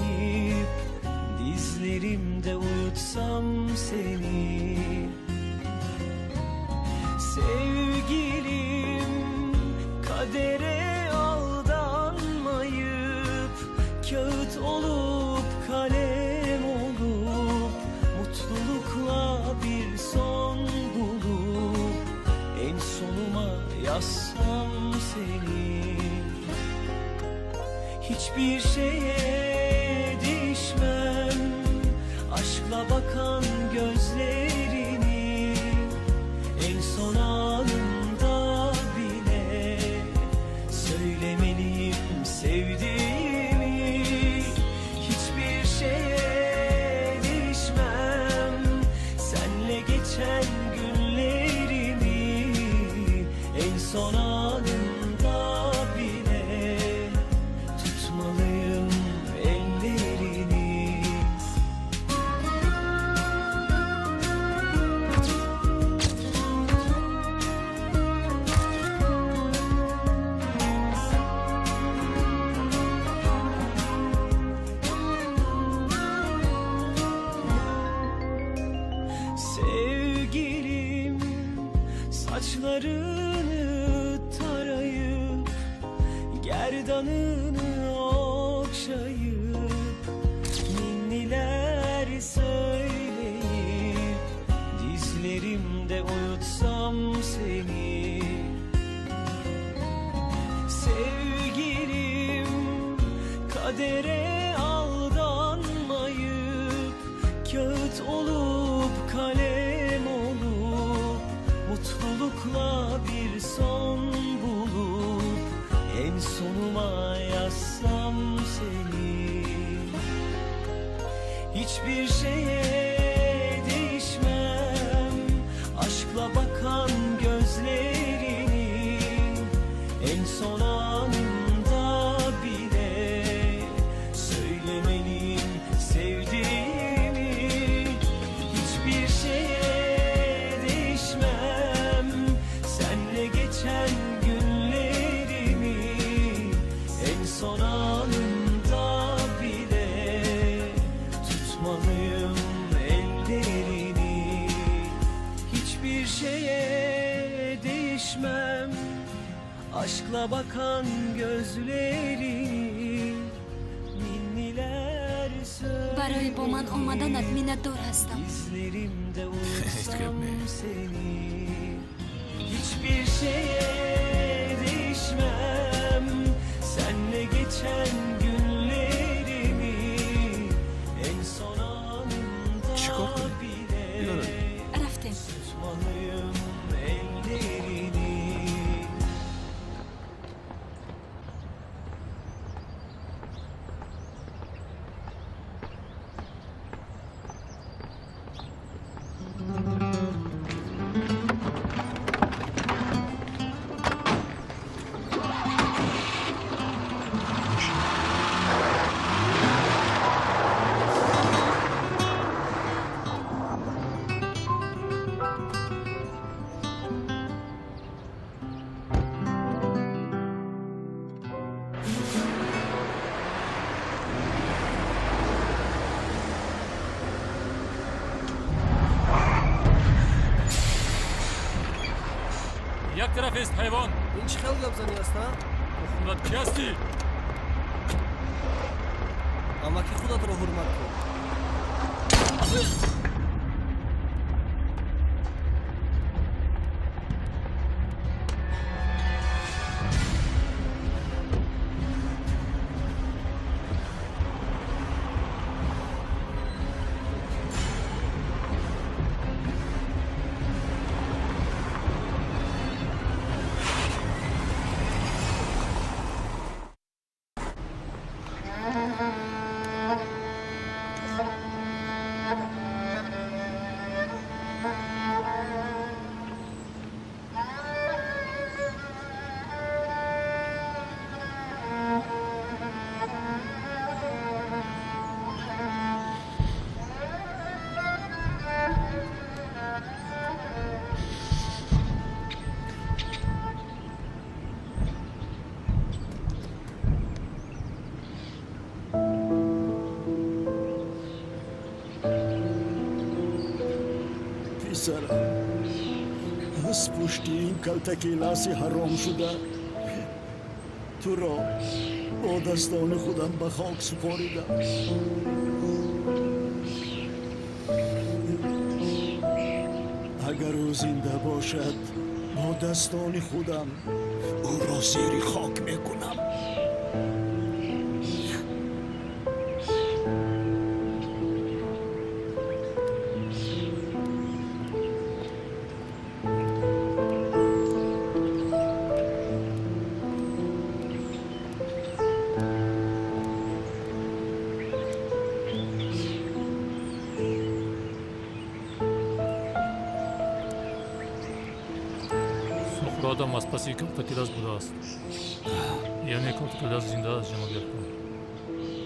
dizlerimde uyutsam seni. Sevgilim, kadere aldanmayıp, kağıt olup kalem olup, mutlulukla bir son bulup, en sonuma yazsam seni. Hiçbir şeye değişmem, aşkla bakan gözlerini, en son anımda bile söylemeliyim sevdiğimi. Hiçbir şeye değişmem, senle geçen günlerimi, en son anımda bile tutmalıyım ellerini. Sevgilim, saçlarını tarayıp, gerdanını okşayıp, ninniler söyleyip, dizlerimde uyutsam seni. Sevgilim, kadere aldanmayıp, kağıt olup kalem olup, mutlulukla bir son bulup, en sonuma yazsam seni. Hiçbir şeye değişmem, aşkla bakan gözlerini, en son anımda bile söylemeliyim sevdiğimi. Hiçbir şeye değişmem, senle geçen günlerimi, en son anımda bile tutmalıyım ellerini. Hiçbir şeye değişmem, aşkla bakan gözlerini, ninniler Барои бо ман омаданат миннатдор ҳастам. Dizlerimde Hech uyutsam gap ne. seni. Hiçbir şeye değişmem, senle geçen günlerimi, en son anımda Чӣ кор кунем? bile Биёред. Рафтем. tutmalıyım ellerini. Як тараф ест, ҳайвон. Ин чӣ хел гапзанӣ аст, а? Ту худат кӣ ҳастӣ? Амаки худатро ҳурмат кун. Пушти ин калтакеласи ҳаром шуда туро бо дастони худам ба хок супоридам. Агар ӯ зинда бошад, бо дастони худам ӯро зери хок мекунам. Суқротам аз паси Калтакелас будааст. Яъне Калтакелас зинда аст, ҷаноби Акрам.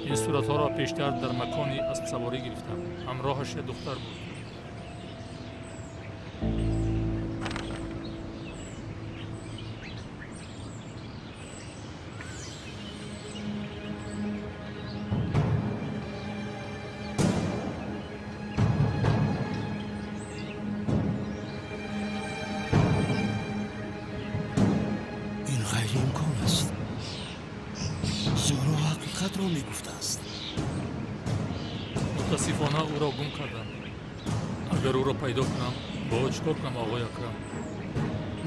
Ин суратҳоро пештар дар макони аспсаворӣ гирифтам. Ҳамроҳаш як духтар буд. Ғайриимкон аст. Зӯро ҳақиқатро мегуфтааст. Мутаассифона ӯро гум кардам. Агар ӯро пайдо кунам, бо ӯ чӣ кор кунам, оғои Акрам?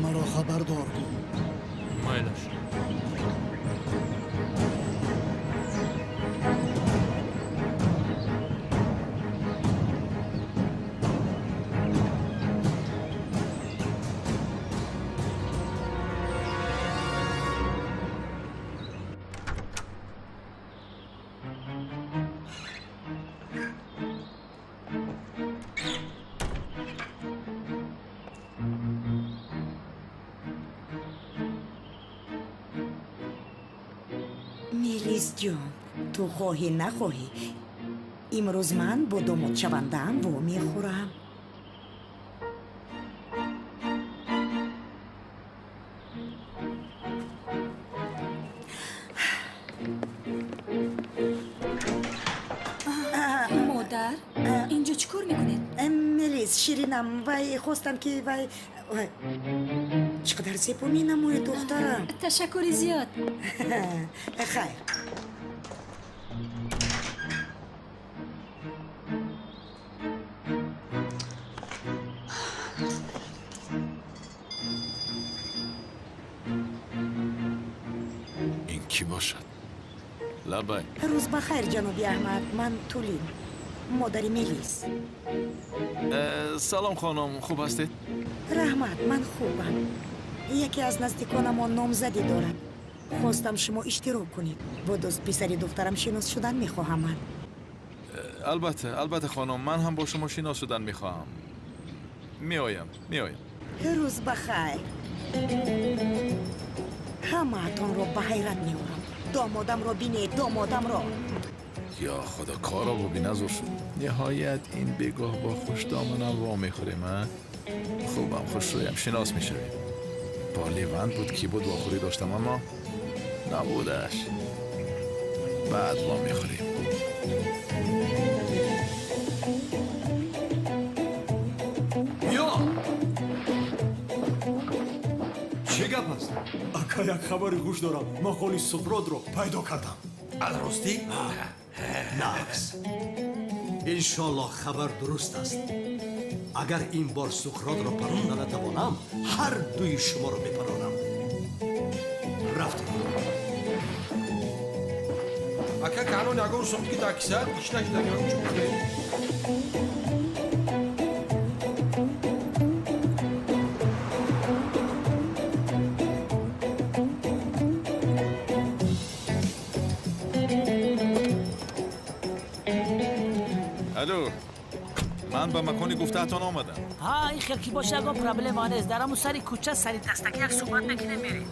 Маро хабардор кун. Майлаш. Мелис ҷон, ту хоҳӣ нахоҳӣ, имрӯз ман бо домодшавандаам вомехӯрам. Модар, инҷо чӣ кор мекунед? Мелис, ширинам, вай хостам ки вай чӣ қадар зебо менамояд, духтарам. Ташаккури зиёд. Хайр. Ин кӣ бошад? Лабай. Рӯз ба хайр, ҷаноби Аҳмад. Ман Тулин, модари Мелис. Салом, хонум, хуб ҳастед? Раҳмат, ман хубам. Яке аз наздиконамон номзадӣ дорад. Хостам шумо иштирок кунед. Бо дӯст писари духтарам шинос шудан мехоҳам ман. Албатта, албатта, хонум, ман ҳам бо шумо шинос шудан мехоҳам. Меоям, меоям. Рӯз ба хайр. Ҳамаатонро ба ҳайрат меорам. Домодамро бинед, домодамро. Ё худо, корро биназур шуд. Ниҳоят ин бегоҳ бо хушдоманам вомехӯрем, а? Хубам, хушрӯям, шинос мешавем. Бо Леванд буд, ки буд вохӯрӣ доштам, аммо набудаш. Баъд вомехӯрем. Биё! Чӣ гап аст? Ака, як хабари хуш дорам. Ман холи Суқротро пайдо кардам. Алростӣ? Нақс. Иншоллоҳ хабар дуруст аст. Агар ин бор Суқротро паронда натавонам, ҳар дуи шуморо мепаронам. Рафтем. Ака, канон ягон сум ки дар кисаат гишна шуда ягон чӣ бихӯрем? Алло, ман ба макони гуфтаатон омадам. Ҳа, ин хел ки боша ягон проблема нест. Дар ҳамун сари кӯча сари дастаки як суҳбат мекунем, мерем.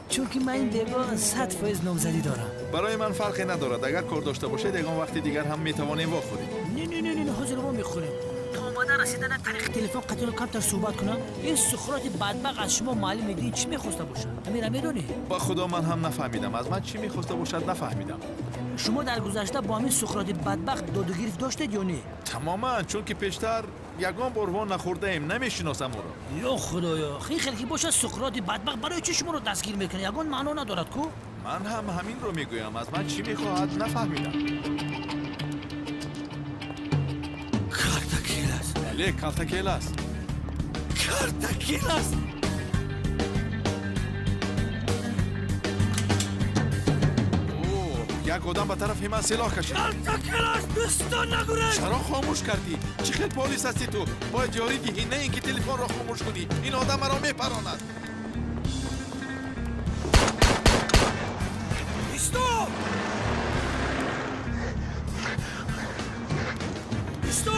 Чунки ман ин бегоҳ 100% номзадӣ дорам. Барои ман фарқе надорад. Агар кор дошта бошед, ягон вақти дигар ҳам метавонем вохӯрем. Не, не, не, не, ҳозир вомехӯрем. То омада расидана тариқи телефон қатиро камтар суҳбат кунам. Ин Суқроти бадбахт аз шумо муаллими дин чӣ мехоста бошад? Ҳамира медонӣ? Ба худо, ман ҳам нафаҳмидам. Аз ман чӣ мехоста бошад, нафаҳмидам. Шумо дар гузашта бо ҳамин Суқроти бадбахт додугирифт доштед ё не? Тамоман, чунки пештар ягон бор вон нахӯрдаем, намешиносам ӯро. Ё худоё, ин хел ки бошад, Суқроти бадбахт барои чӣ шуморо дастгир мекунад? Ягон маъно надорад ку? Ман ҳам ҳаминро мегӯям, аз ман чӣ мехоҳад нафаҳмидам. Калтакелас. Бале, Калтакелас. Калтакелас. Як одам ба тарафи ман силоҳ кашид. Калтакелас, дӯстон нагурез! Чаро хомӯш кардӣ? Чӣ хел полис ҳастӣ ту? Бояд ёрӣ диҳӣ, на ин ки телефонро хомӯш кунӣ. Ин одам маро мепаронад. Исто! Исто!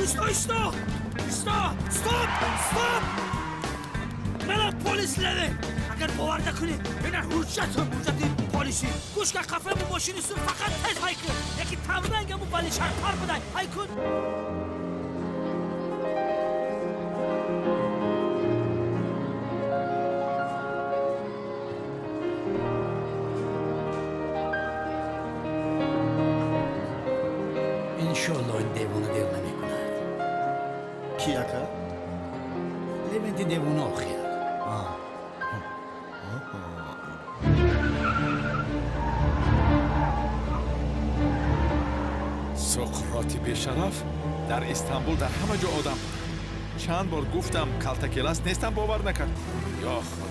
Исто, исто! Исто! Стоп! Стоп! Мана полис леве! Агар бовар накунӣ, ина ҳуҷҷатам, ҳуҷҷати полисӣ. Гӯш кар, қафаи мошини сур фақат тез ҳай кун. Яки тамрангаму вале шарпар будай. Ҳай кун. Иншоалло ин девона дер намекунад. Ки ака? Левенти девона охир. Суқроти бешараф дар Истанбул дар ҳама ҷо одам буд. Чанд бор гуфтам Калтакелас нестам, бовар накард. Ё худо,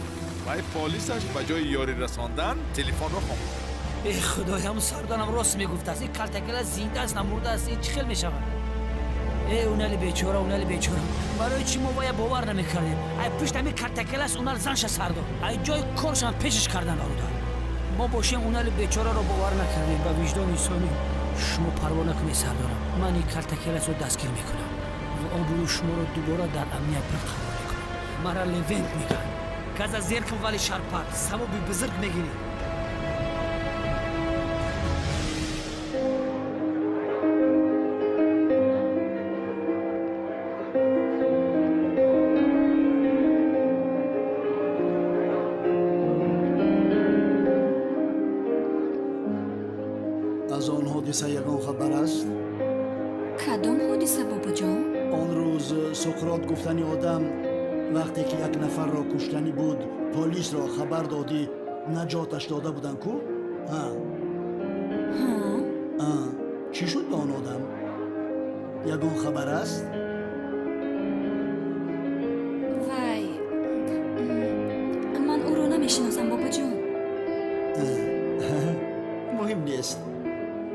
вай полисаш ба ҷои ёрӣ расондан телефонро хомӯш кард. Э худоям, сарданам рост мегуфтааст. Ин Калтакелас зинда аст, намурда аст. Ин чӣ хел мешавад? Э унали бечора, унали бечора, барои чӣ мо вая бовар намекардем? Ай пушт ҳамин Калтакелас унал занша сар дод, ай ҷои коршам пешаш кардан. Бародар, мо бошем унали бечораро бовар накардем. Ба виҷдони инсонӣ шумо парво накунед сардорам, ман ин Калтакеласро дастгир мекунам ва обрӯи шуморо дубора дар амният барқарор мекунам. Мара Левент мегӯянд. Газа зер кун, вали шарпар, савоби бузург мегирӣ. Аз он ҳодиса ягон хабар аст? Кадом ҳодиса, бобоҷон? Он рӯз Суқрот гуфтани одам вақте ки як нафарро куштанӣ буд, полисро хабар додӣ, наҷоташ дода буданд ку? Чӣ шуд ба он одам? Ягон хабар аст? Вай, ман ӯро намешиносам, бобоҷон. Муҳим нест.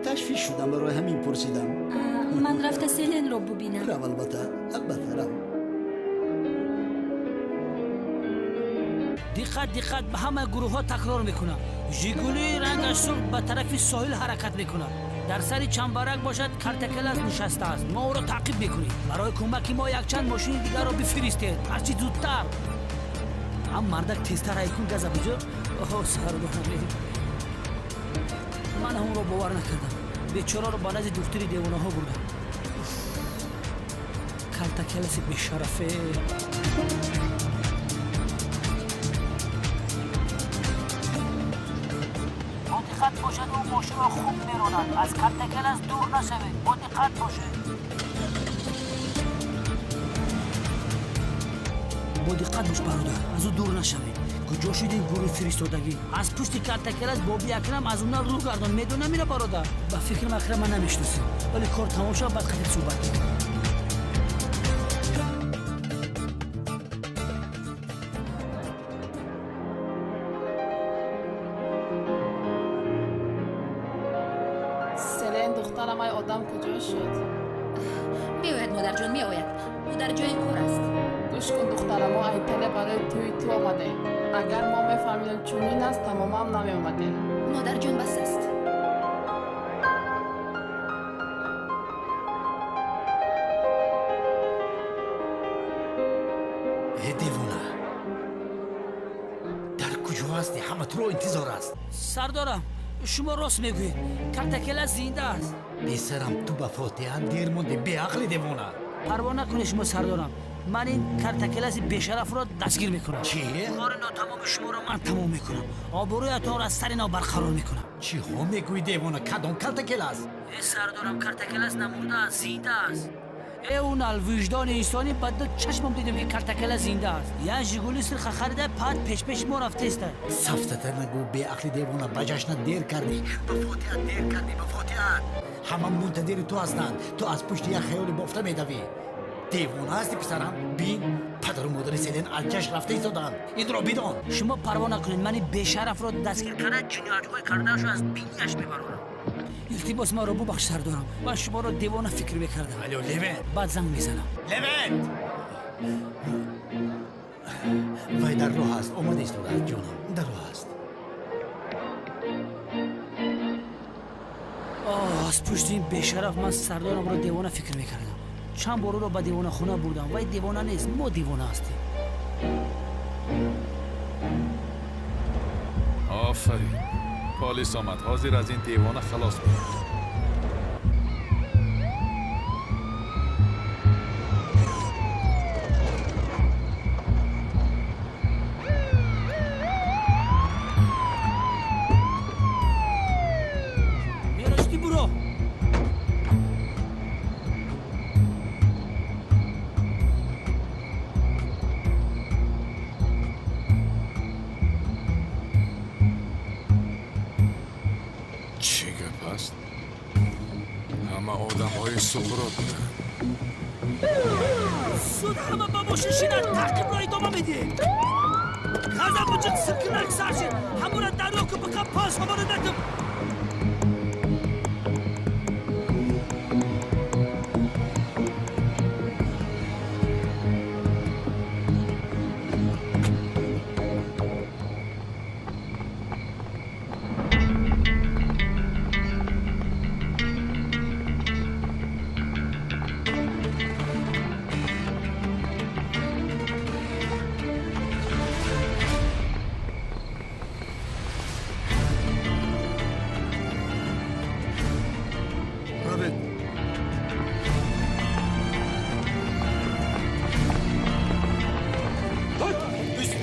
Ташвиш шудам, барои ҳамин пурсидам. Ман рафта Селенро бубинам. Рав, албатта, албатта, рав. Диққат, диққат, ба ҳама гурӯҳҳо такрор мекунам. Жигули рангаш сурх ба тарафи соҳил ҳаракат мекунад. Дар сари чамбарак бошад Калтакелас нишастааст. Мо ӯро таъқиб мекунем. Барои кӯмаки мо якчанд мошини дигарро бифиристед, ҳарчи зудтар. Ҳам мардак тезтар ҳайкун газа буҷо. Оҳо, сардорам, ман ҳамонро бовар накардам. Бечораро ба назди духтури девонаҳо бурдам. Калтакеласи бешарафе. Бо диққат бошад, ӯ мошинро хуб меронад. Аз Калтакелас дур нашавед, бо диққат бошед. Бо диққат бош бародар, аз ӯ дур нашавед. Куҷо шуд ин гурӯҳи фиристодагӣ? Аз пушти Калтакелас Боби Акрам аз онар рӯ гардон. Медонам ина бародар. Ба фикрам Акрам ман намешиносем, вале кор тамом шавад, баъд қатъи суҳбат мекунем. Селен, духтарам, ай одам куҷо шуд? Меояд, модарҷон, меояд. Ӯ дар ҷои кор аст. Гӯш кун, духтарам, мо Италия барои тӯи ту омадем. Агар мо мефаҳмидем чунин аст, тамоман намеомадем. Модарҷон, бас аст. Э девона, дар куҷо ҳастӣ? Ҳама туро интизор аст. Сардорам, шумо рост мегӯед. Калтакелас зинда аст. Писарам, ту ба фотиҳа дер монди, беақли девона. Парво накунед шумо сардорам. Ман ин картакеласи бешарафро дастгир мекунам. Чӣ? Кори нотамоми шуморо ман тамом мекунам. Обрӯятонро аз сари нав барқарор мекунам. Чиҳо мегӯӣ, девона? Кадом калтакелас? Э, сардорам, картакелас намурдааст, зинда аст. Э, он алвиҷдони инсонӣ ба ду чашмам дидем, ки картакела зинда аст. Як Жигули сирха харида, пад пешпеши мо рафтеста. Сафтата нагӯ, беақли девона, ба ҷашнат дер кардӣ, ба фотиҳат дер кардӣ, ба фотиҳат. Ҳама мунтазири ту ҳастанд. Ту аз пушти як хаёли бофта медавӣ. Девона ҳасти, писарам? Бин, падару модари Селен аз ҷашн рафта истодаанд. Инро бидон. Шумо парво накунед, мани бешарафро дастгир карда, ҷиноятҳои кардаашро аз бинияш мебарорам. Илтимос, маро бубахш, сардорам. Ман шуморо девона фикр мекардам. Алё, Левент! Баъд занг мезанам. Левент! Вай дар роҳ аст, омада истодааст, ҷонам, дар роҳ аст. Оҳ, аз пушти ин бешараф ман сардорамро девона фикр мекардам. Чанд бор ӯро ба девонахона бурдам. Вай девона нест, мо девона ҳастем. Офарин, полис омад. Ҳозир аз ин девона халос мешавем. Мерашти, буро. Чӣ гап аст? Ҳама одамҳои Суқрот буданд. Суд ҳама ба мошин шинад, таъқибро идома медиҳем. Ғазаб буҷиқ, сиркинак сар шид. Ҳамура дарё ку, биқа пас ҳамона натум. Равед.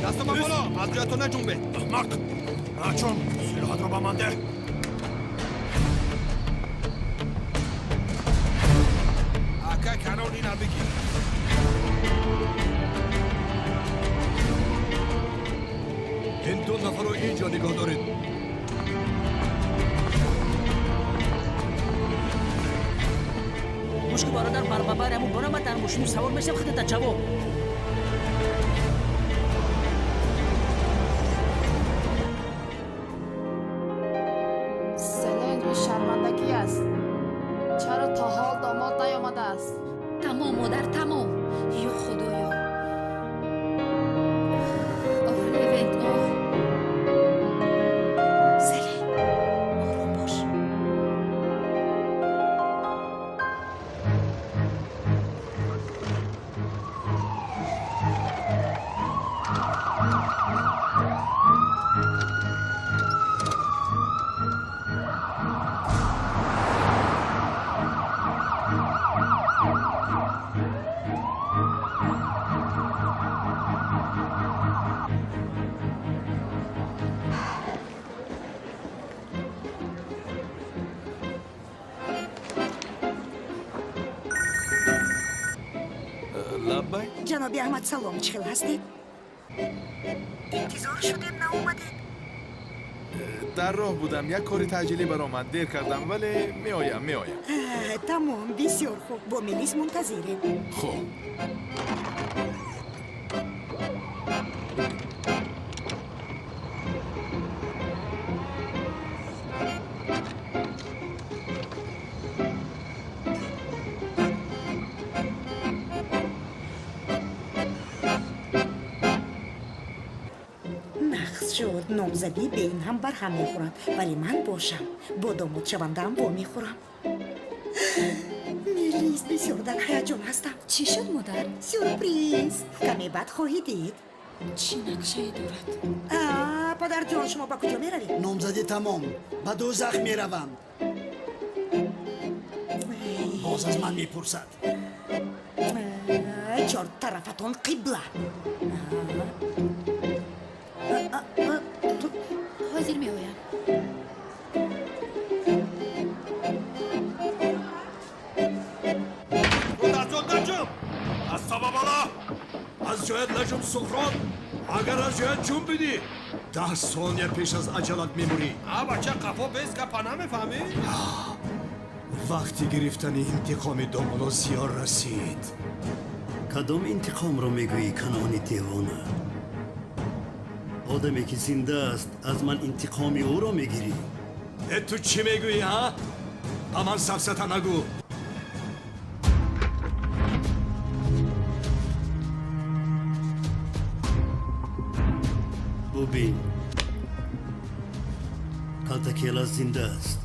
Дастам ба боло, аз ҷоятон наҷунбед. Аҳмақ! Начун, силоҳатро ба ман деҳ. Ака Канон, ина бигир. Ин ду нафарро ин ҷо нигоҳ доред. Гӯш ку, бародар, барбабари ҳамун бора ман дар мошину савор мешавам, худата ҷавоб. Селен, ин шармандагӣ аст. Чаро то ҳол домод наёмадааст? Тамом, модар, тамом. Ё худоё! Оҳ, Левент, оҳ. Селен, ором бош. Лаббай. Ҷаноби Аҳмад, салом, чӣ хел ҳастед? Интизор шудем, наомадед. Дар роҳ будам, як кори таъҷилӣ баромад, дер кардам, вале меоям, меоям. Тамом, бисёр хуб, бо Мелис мунтазирем. Хуб. Нақс шуд, номзадӣ бе ин ҳам барҳам мехӯрад, вале ман бошам, бо домодшавандаам вомехӯрам. Мелис, бисёр дар ҳаяҷон ҳастам. Чӣ шуд, модар? Сюрприз! Каме баъд хоҳӣ дид. Чӣ нақшае дорад? Падарҷон, шумо ба куҷо меравед? Номзадӣ тамом, ба дӯзах меравам. Боз аз ман мепурсад. Чор тарафатон қибла. Ҳозир меоям. Аз сабабала! Аз ҷоят наҷум, Суқрот! Агар аз ҷоят ҷунбидӣ, 10 сония пеш аз аҷалат мемурӣ. А бача, қафо бес, гапа намефаҳмӣ? Вақти гирифтани интиқоми домуло зиёр расид. Кадом интиқомро мегӯӣ, Канони девона? Одаме ки зинда аст, аз ман интиқоми ӯро мегирӣ. Э, ту чӣ мегӯӣ, ҳа? Ба ман сафсата нагӯ. Бубин, Калтакелас зинда аст.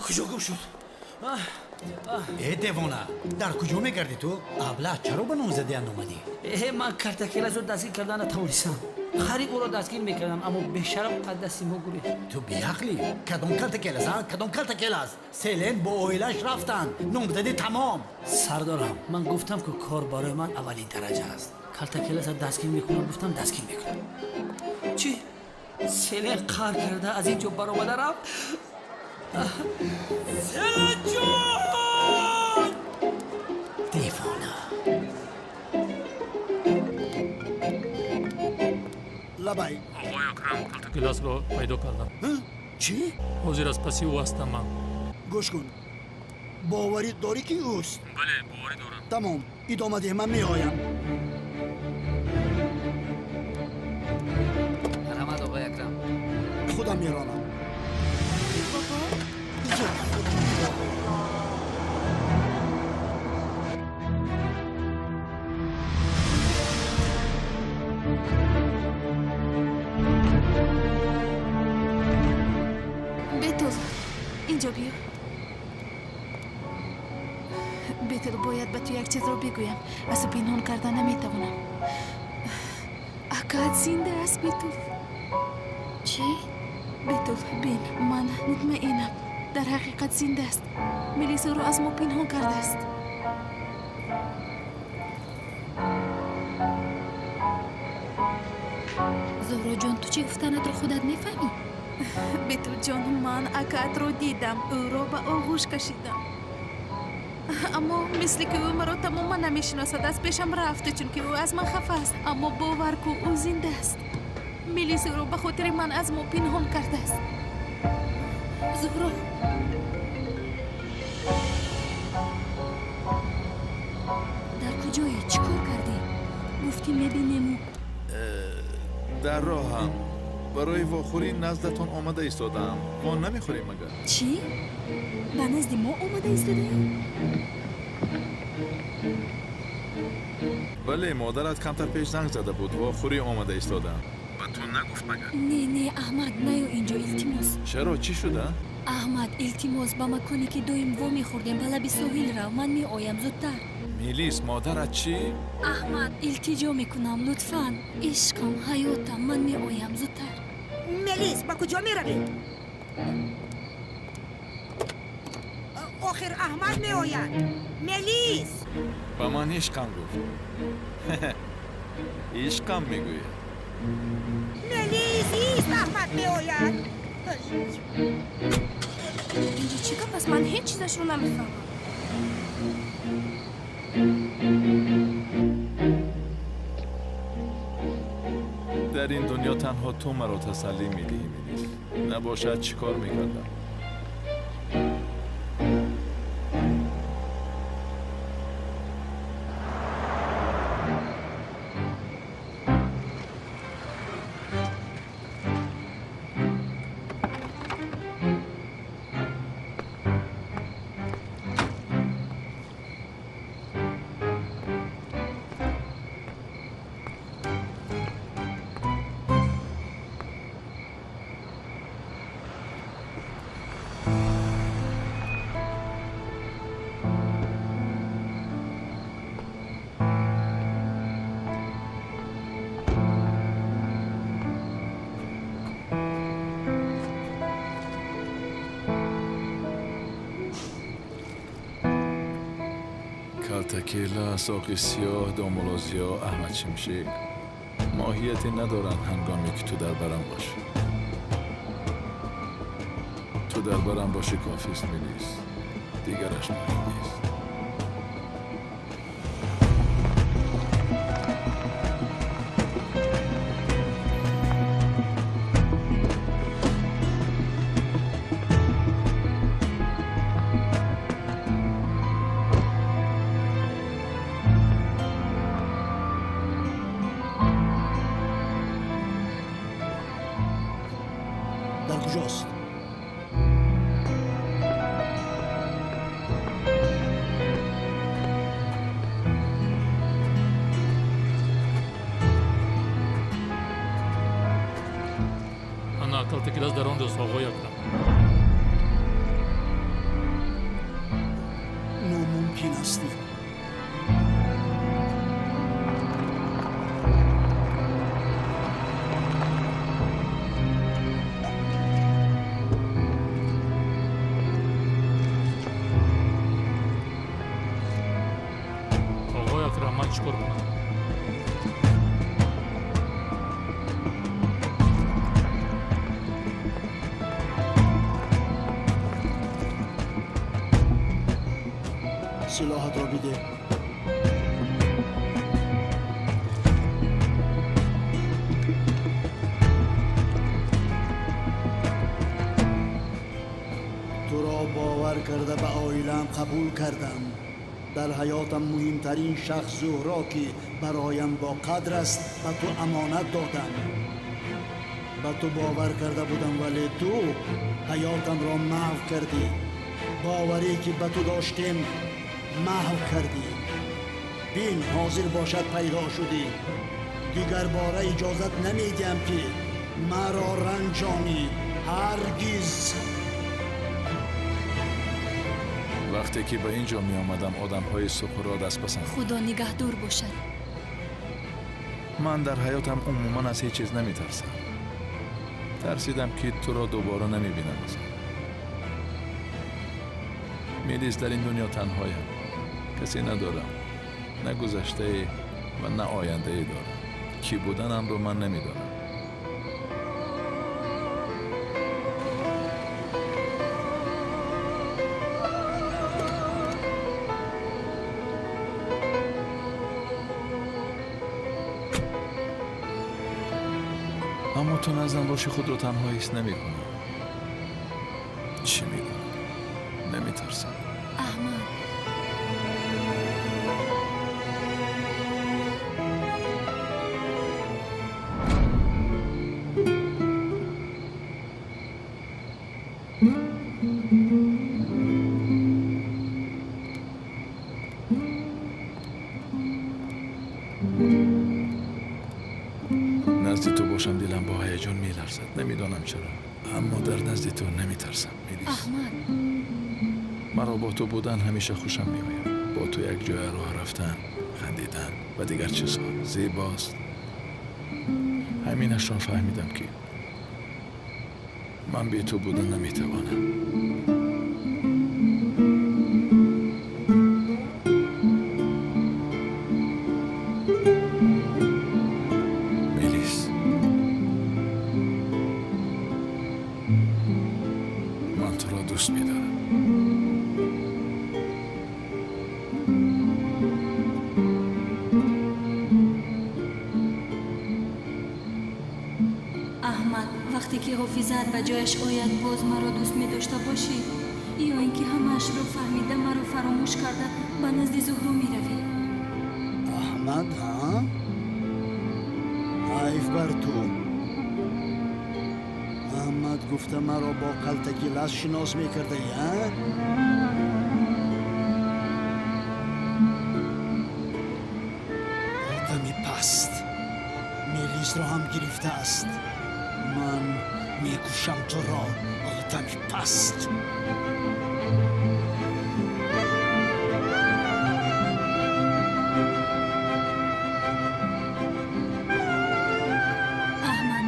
Куҷо гум шуд? Э, девона, дар куҷо мегардӣ ту? Абла, чаро ба номзадиан омадӣ? Э, ман Калтакеласро дастгир карда натавонистам. Қариб ӯро дастгир мекардам, аммо бешараф аз дасти мо гурехт. Ту беақлӣ? Кадом Калтакелас, а? Кадом Калтакелас? Селен бо оилааш рафтанд. Номзадӣ тамом. Сардорам, ман гуфтам, ки кор барои ман аввалин дараҷа аст. Калтакеласро дастгир мекунам, гуфтам, дастгир мекунам. Чӣ? Селен қаҳр карда аз ин ҷо баромада рафт? Селенҷон! Девона. Лабай. Оқои Акрам, Калтакеласро пайдо кардам. Чӣ? Ҳозир аз паси ӯ ҳастам ман. Гӯш кун. Боварӣ дорӣ, ки ӯст? Бале, боварӣ дорам. Тамом, идома деҳ, ман меоям. Раҳмат, оқои Акрам. Худам меронам. Бетул, инҷо биё. Бетул, бояд ба ту як чизро бигӯям. Аз ту пинҳон карда наметавонам. Акаат зинда аст, Бетул. Чӣ? Бетул, бин, ман мутмаинам. Дар ҳақиқат зинда аст. Мелисаро аз мо пинҳон кардааст. Зуҳроҷон, ту чӣ гуфтанатро худат мефаҳмӣ? Бетулҷон, ман акаатро дидам, ӯро ба оғӯш кашидам. Аммо мисли ки ӯ маро тамоман намешиносад, аз пешам рафт, чунки ӯ аз ман хафа аст. Аммо бовар ку, ӯ зинда аст. Мелисаро ба хотири ман аз мо пинҳон кардааст. Зуҳро, дар куҷое? Чӣ кор кардӣ? Гуфтӣ мебинему. Дар роҳам. Барои вохӯрӣ наздатон омада истодаам. Мо намехӯрем магар? Чӣ? Ба назди мо омада истодаӣ? Бале, модарат камтар пеш занг зада буд. Вохӯрӣ омада истодаам. Ба ту нагуфт магар? Не, не, Аҳмад, наё инҷо, илтимос. Чаро? Чӣ шуда? Аҳмад, илтимос, ба маконе ки доим вомехӯрдем, ба лаби соҳил рав. Ман меоям зудтар. Мелис, модарат чӣ? Аҳмад, илтиҷо мекунам, лутфан. Ишқам, ҳаётам, ман меоям зудтар. Мелис, ба куҷо меравӣ? Охир Аҳмад меояд. Мелис! Ба ман ишқам гуфт. Ишқам мегӯяд. Мелис, ист, Аҳмад меояд. Инҷо чӣ гап аст? Ман ҳеҷ чизашро намефаҳмам. Дар ин дунё танҳо ту маро тасаллӣ медиҳӣ, Мелис. Набошад, чӣ кор мекардам? Калтакела, соқи сиёҳ, домулозиё, Аҳмад Шимшек моҳияте надоранд ҳангоме ки ту дар барам бошӣ. Ту дар барам бошӣ кофист, Мелис. Дигараш муҳим нест. Дар куҷост? Ана Калтакелас дар он ҷост, оғои Акрам. Номумкин аст. Оғои Акрам, ман чӣ кор кунам? Силоҳатро бидеҳ. Туро бовар карда ба оилаам қабул кардам. Дар ҳаётам муҳимтарин шахс Зуҳро, ки бароям боқадр аст, ба ту амонат додам. Ба ту бовар карда будам, вале ту ҳаётамро маҳв кардӣ. Боварӣ ки ба ту доштем маҳв кардӣ. Бин, ҳозир бошад пайдо шудӣ. Дигар бора иҷозат намедиҳам, ки маро ранҷонӣ. Ҳаргиз. Вақте ки ба ин ҷо меомадам, одамҳои Суқрот аз пасам. Худо нигаҳдор бошад. Ман дар ҳаётам умуман аз ҳеҷ чиз намитарсам. Тарсидам, ки туро дубора намебинам. Мелис, дар ин дунё танҳоям. Касе надорам. На гузаштае ва на ояндае дорам. Кӣ буданамро ман намедонам. Аммо ту наздам боши, худро танҳо ҳис намекунам. Чӣ мекунам? Намитарсам. Аҳмад, назди ту бошам, дилам бо ҳаяҷон меларзад. Намедонам чаро, аммо дар назди ту намитарсам, Мелис. Аҳмад, маро бо ту будан ҳамеша хушам меояд. Бо ту як ҷоя роҳ рафтан, хандидан ва дигар чизҳо зебост. Ҳаминашро фаҳмидам, ки ман бе ту будан наметавонам. Мелис, ман туро дӯст медорам. Аҳмад, вақте ки ҳофизаат ба ҷояш ояд, боз маро дӯст медошта бошӣ? Ё ин ки ҳамаашро фаҳмида, маро фаромӯш карда, ба назди Зуҳро меравӣ? Аҳмад, ҳа? Ҳайф бар ту. Аҳмад гуфта маро бо Калтаки Лас шинос мекардаӣ, ҳа? Одами паст Мелисро ҳам гирифтааст. Ман мекушам туро, одами паст. Аҳмад,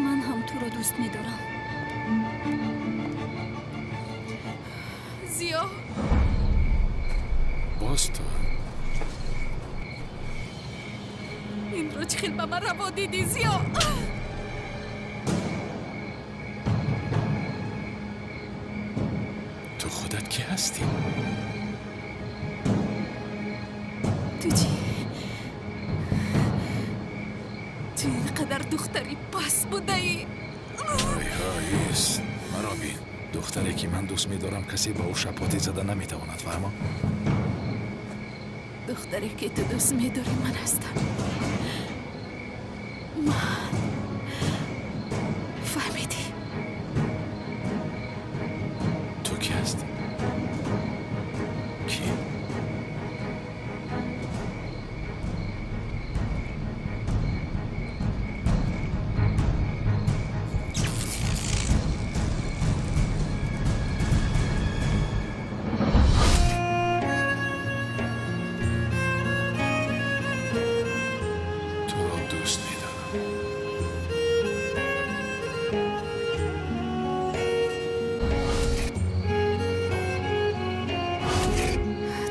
ман ҳам туро дӯст медорам. Зиё, Боз ту? хел ба ман раво дидӣ, Зиё? Ту худат кӣ ҳастӣ? Ту чӣ? Ту ин қадар духтари паст будаӣ? Ҳой, ҳой, ист. Маро бин. Духтаре ки ман дӯст медорам, касе ба ӯ шапотӣ зада наметавонад, фаҳмо? Духтаре ки ту дӯст медорӣ ман ҳастам. Ман. Фаҳмидӣ? Ту кӣ ҳастӣ? Кӣ? Туро дӯст медорам.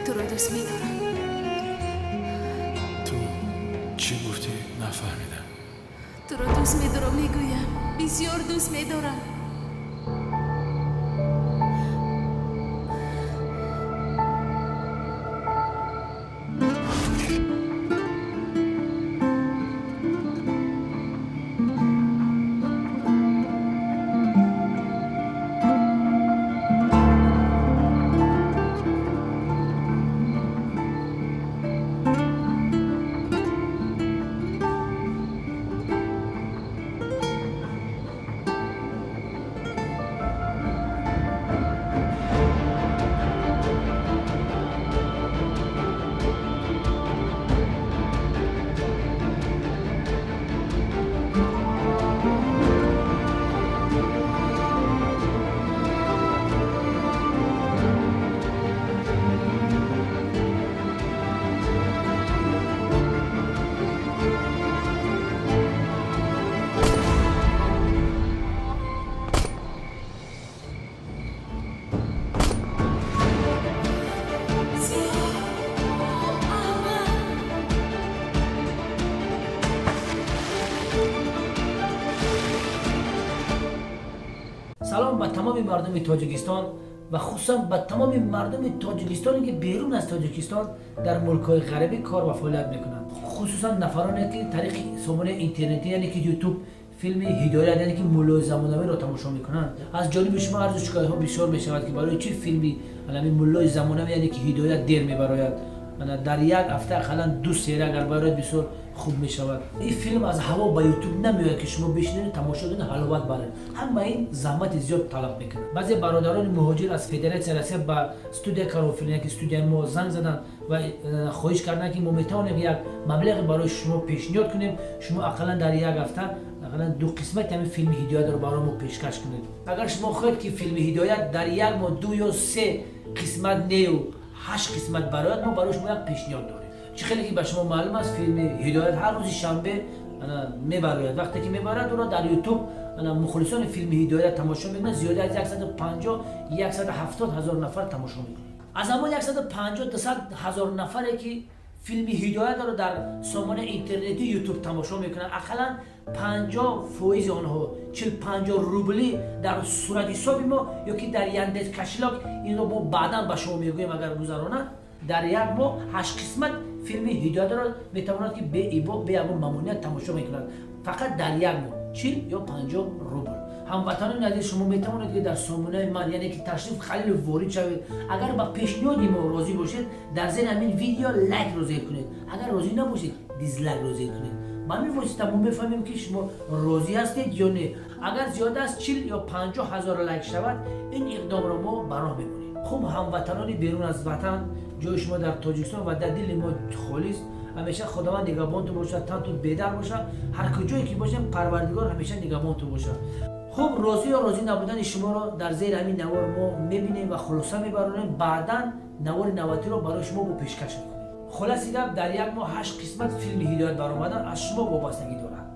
Туро дӯст медорам. Ту чӣ гуфтӣ? Нафаҳмидам. Туро дӯст медорам, мегӯям. Бисёр дӯст медорам. Салом ба тамоми мардуми Тоҷикистон ва хусусан ба тамоми мардуми Тоҷикистоне ки берун аз Тоҷикистон дар мулкҳои ғарбӣ кор ва фаъолият мекунанд, хусусан нафароне ки тариқи сомонаи интернетӣ яъне ки ютуб филми Ҳидоят яъне ки Муллои замонавиро тамошо мекунанд. Аз ҷониби шумо арзу шикоятҳо бисёр мешавад ки барои чӣ филми алами Муллои замонавӣ яъне ки Ҳидоят дер мебарояд. Дар як ҳафта ақаллан 2 серия агар барояд бисёр хуб мешавад. Ин филм аз ҳаво ба ютуб намеояд ки шумо бишинед, тамошо кунед, ҳаловат баред. Ҳама ин заҳмати зиёд талаб мекунад. Баъзе бародарони муҳоҷир аз Федератсияи Россия ба студияи Карофилм, ки студияи мо, занг заданд ва хоҳиш карданд ки мо метавонем як маблағе барои шумо пешниҳод кунем, шумо ақаллан дар як ҳафта ақаллан 2 қисмати ҳамин филми Ҳидоятро барои мо пешкаш кунед. Агар шумо хоҳед ки филми Ҳидоят дар як моҳ 2 ё 3 қисмат нею 8 қисмат барояд, мо барои шумо як пешниҳод дорем. Чӣ хеле ки ба шумо маълум аст, филми Ҳидоят ҳар рӯзи шанбе мебарояд. Вақте ки мебарояд, ӯро дар ютуб мухлисони филми Ҳидоят тамошо мекунанд. Зиёда аз 150-170 ҳазор нафар тамошо мекунанд. Аз ҳамон 150-200 ҳазор нафаре ки филми Ҳидоятро дар сомонаи интернетии ютуб тамошо мекунанд, ақаллан 50% онҳо 40-50 рубли дар сурати ҳисоби мо ё ки дар Яндекс кошелёк, инро мо баъдан ба шумо мегӯем агар гузаронанд, дар як моҳ 8 қисмат филми Ҳидоятро метавонад ки беибо, бе ягон мамоният тамошо мекунад. Фақат дар як моҳ 40 ё 50 рубл. Ҳамватанони азиз, шумо метавонед ки дар сомонаи ман яъне ки Ташриф Халилов ворид шавед. Агар ба пешниҳоди мо розӣ бошед, дар зери ҳамин видео лайкро зер кунед. Агар розӣ набошед, дизлайкро зер кунед. Ба ҳамин восита мо мефаҳмем ки шумо розӣ ҳастед ё не. Агар зиёда аз 40 ё 50 ҳазор лайк шавад, ин иқдомро мо ба роҳ мемонем. Хуб, ҳамватанони берун аз ватан, ҷои шумо дар Тоҷикистон ва дар дили мо холист. Ҳамеша Худованд нигаҳбонтон бошад, тантон бедар бошад, ҳар куҷое ки бошем, Парвардигор ҳамеша нигаҳбонтон бошад. Хуб, розӣ ё розӣ набудани шуморо дар зери ҳамин навор мо мебинем ва хулоса мебаронем. Баъдан навори навбатиро барои шумо бо пешкаш мекунем. Хулоси гап, дар як моҳ 8 қисмат филми Ҳидоят баромадан аз шумо вобастагӣ дорад.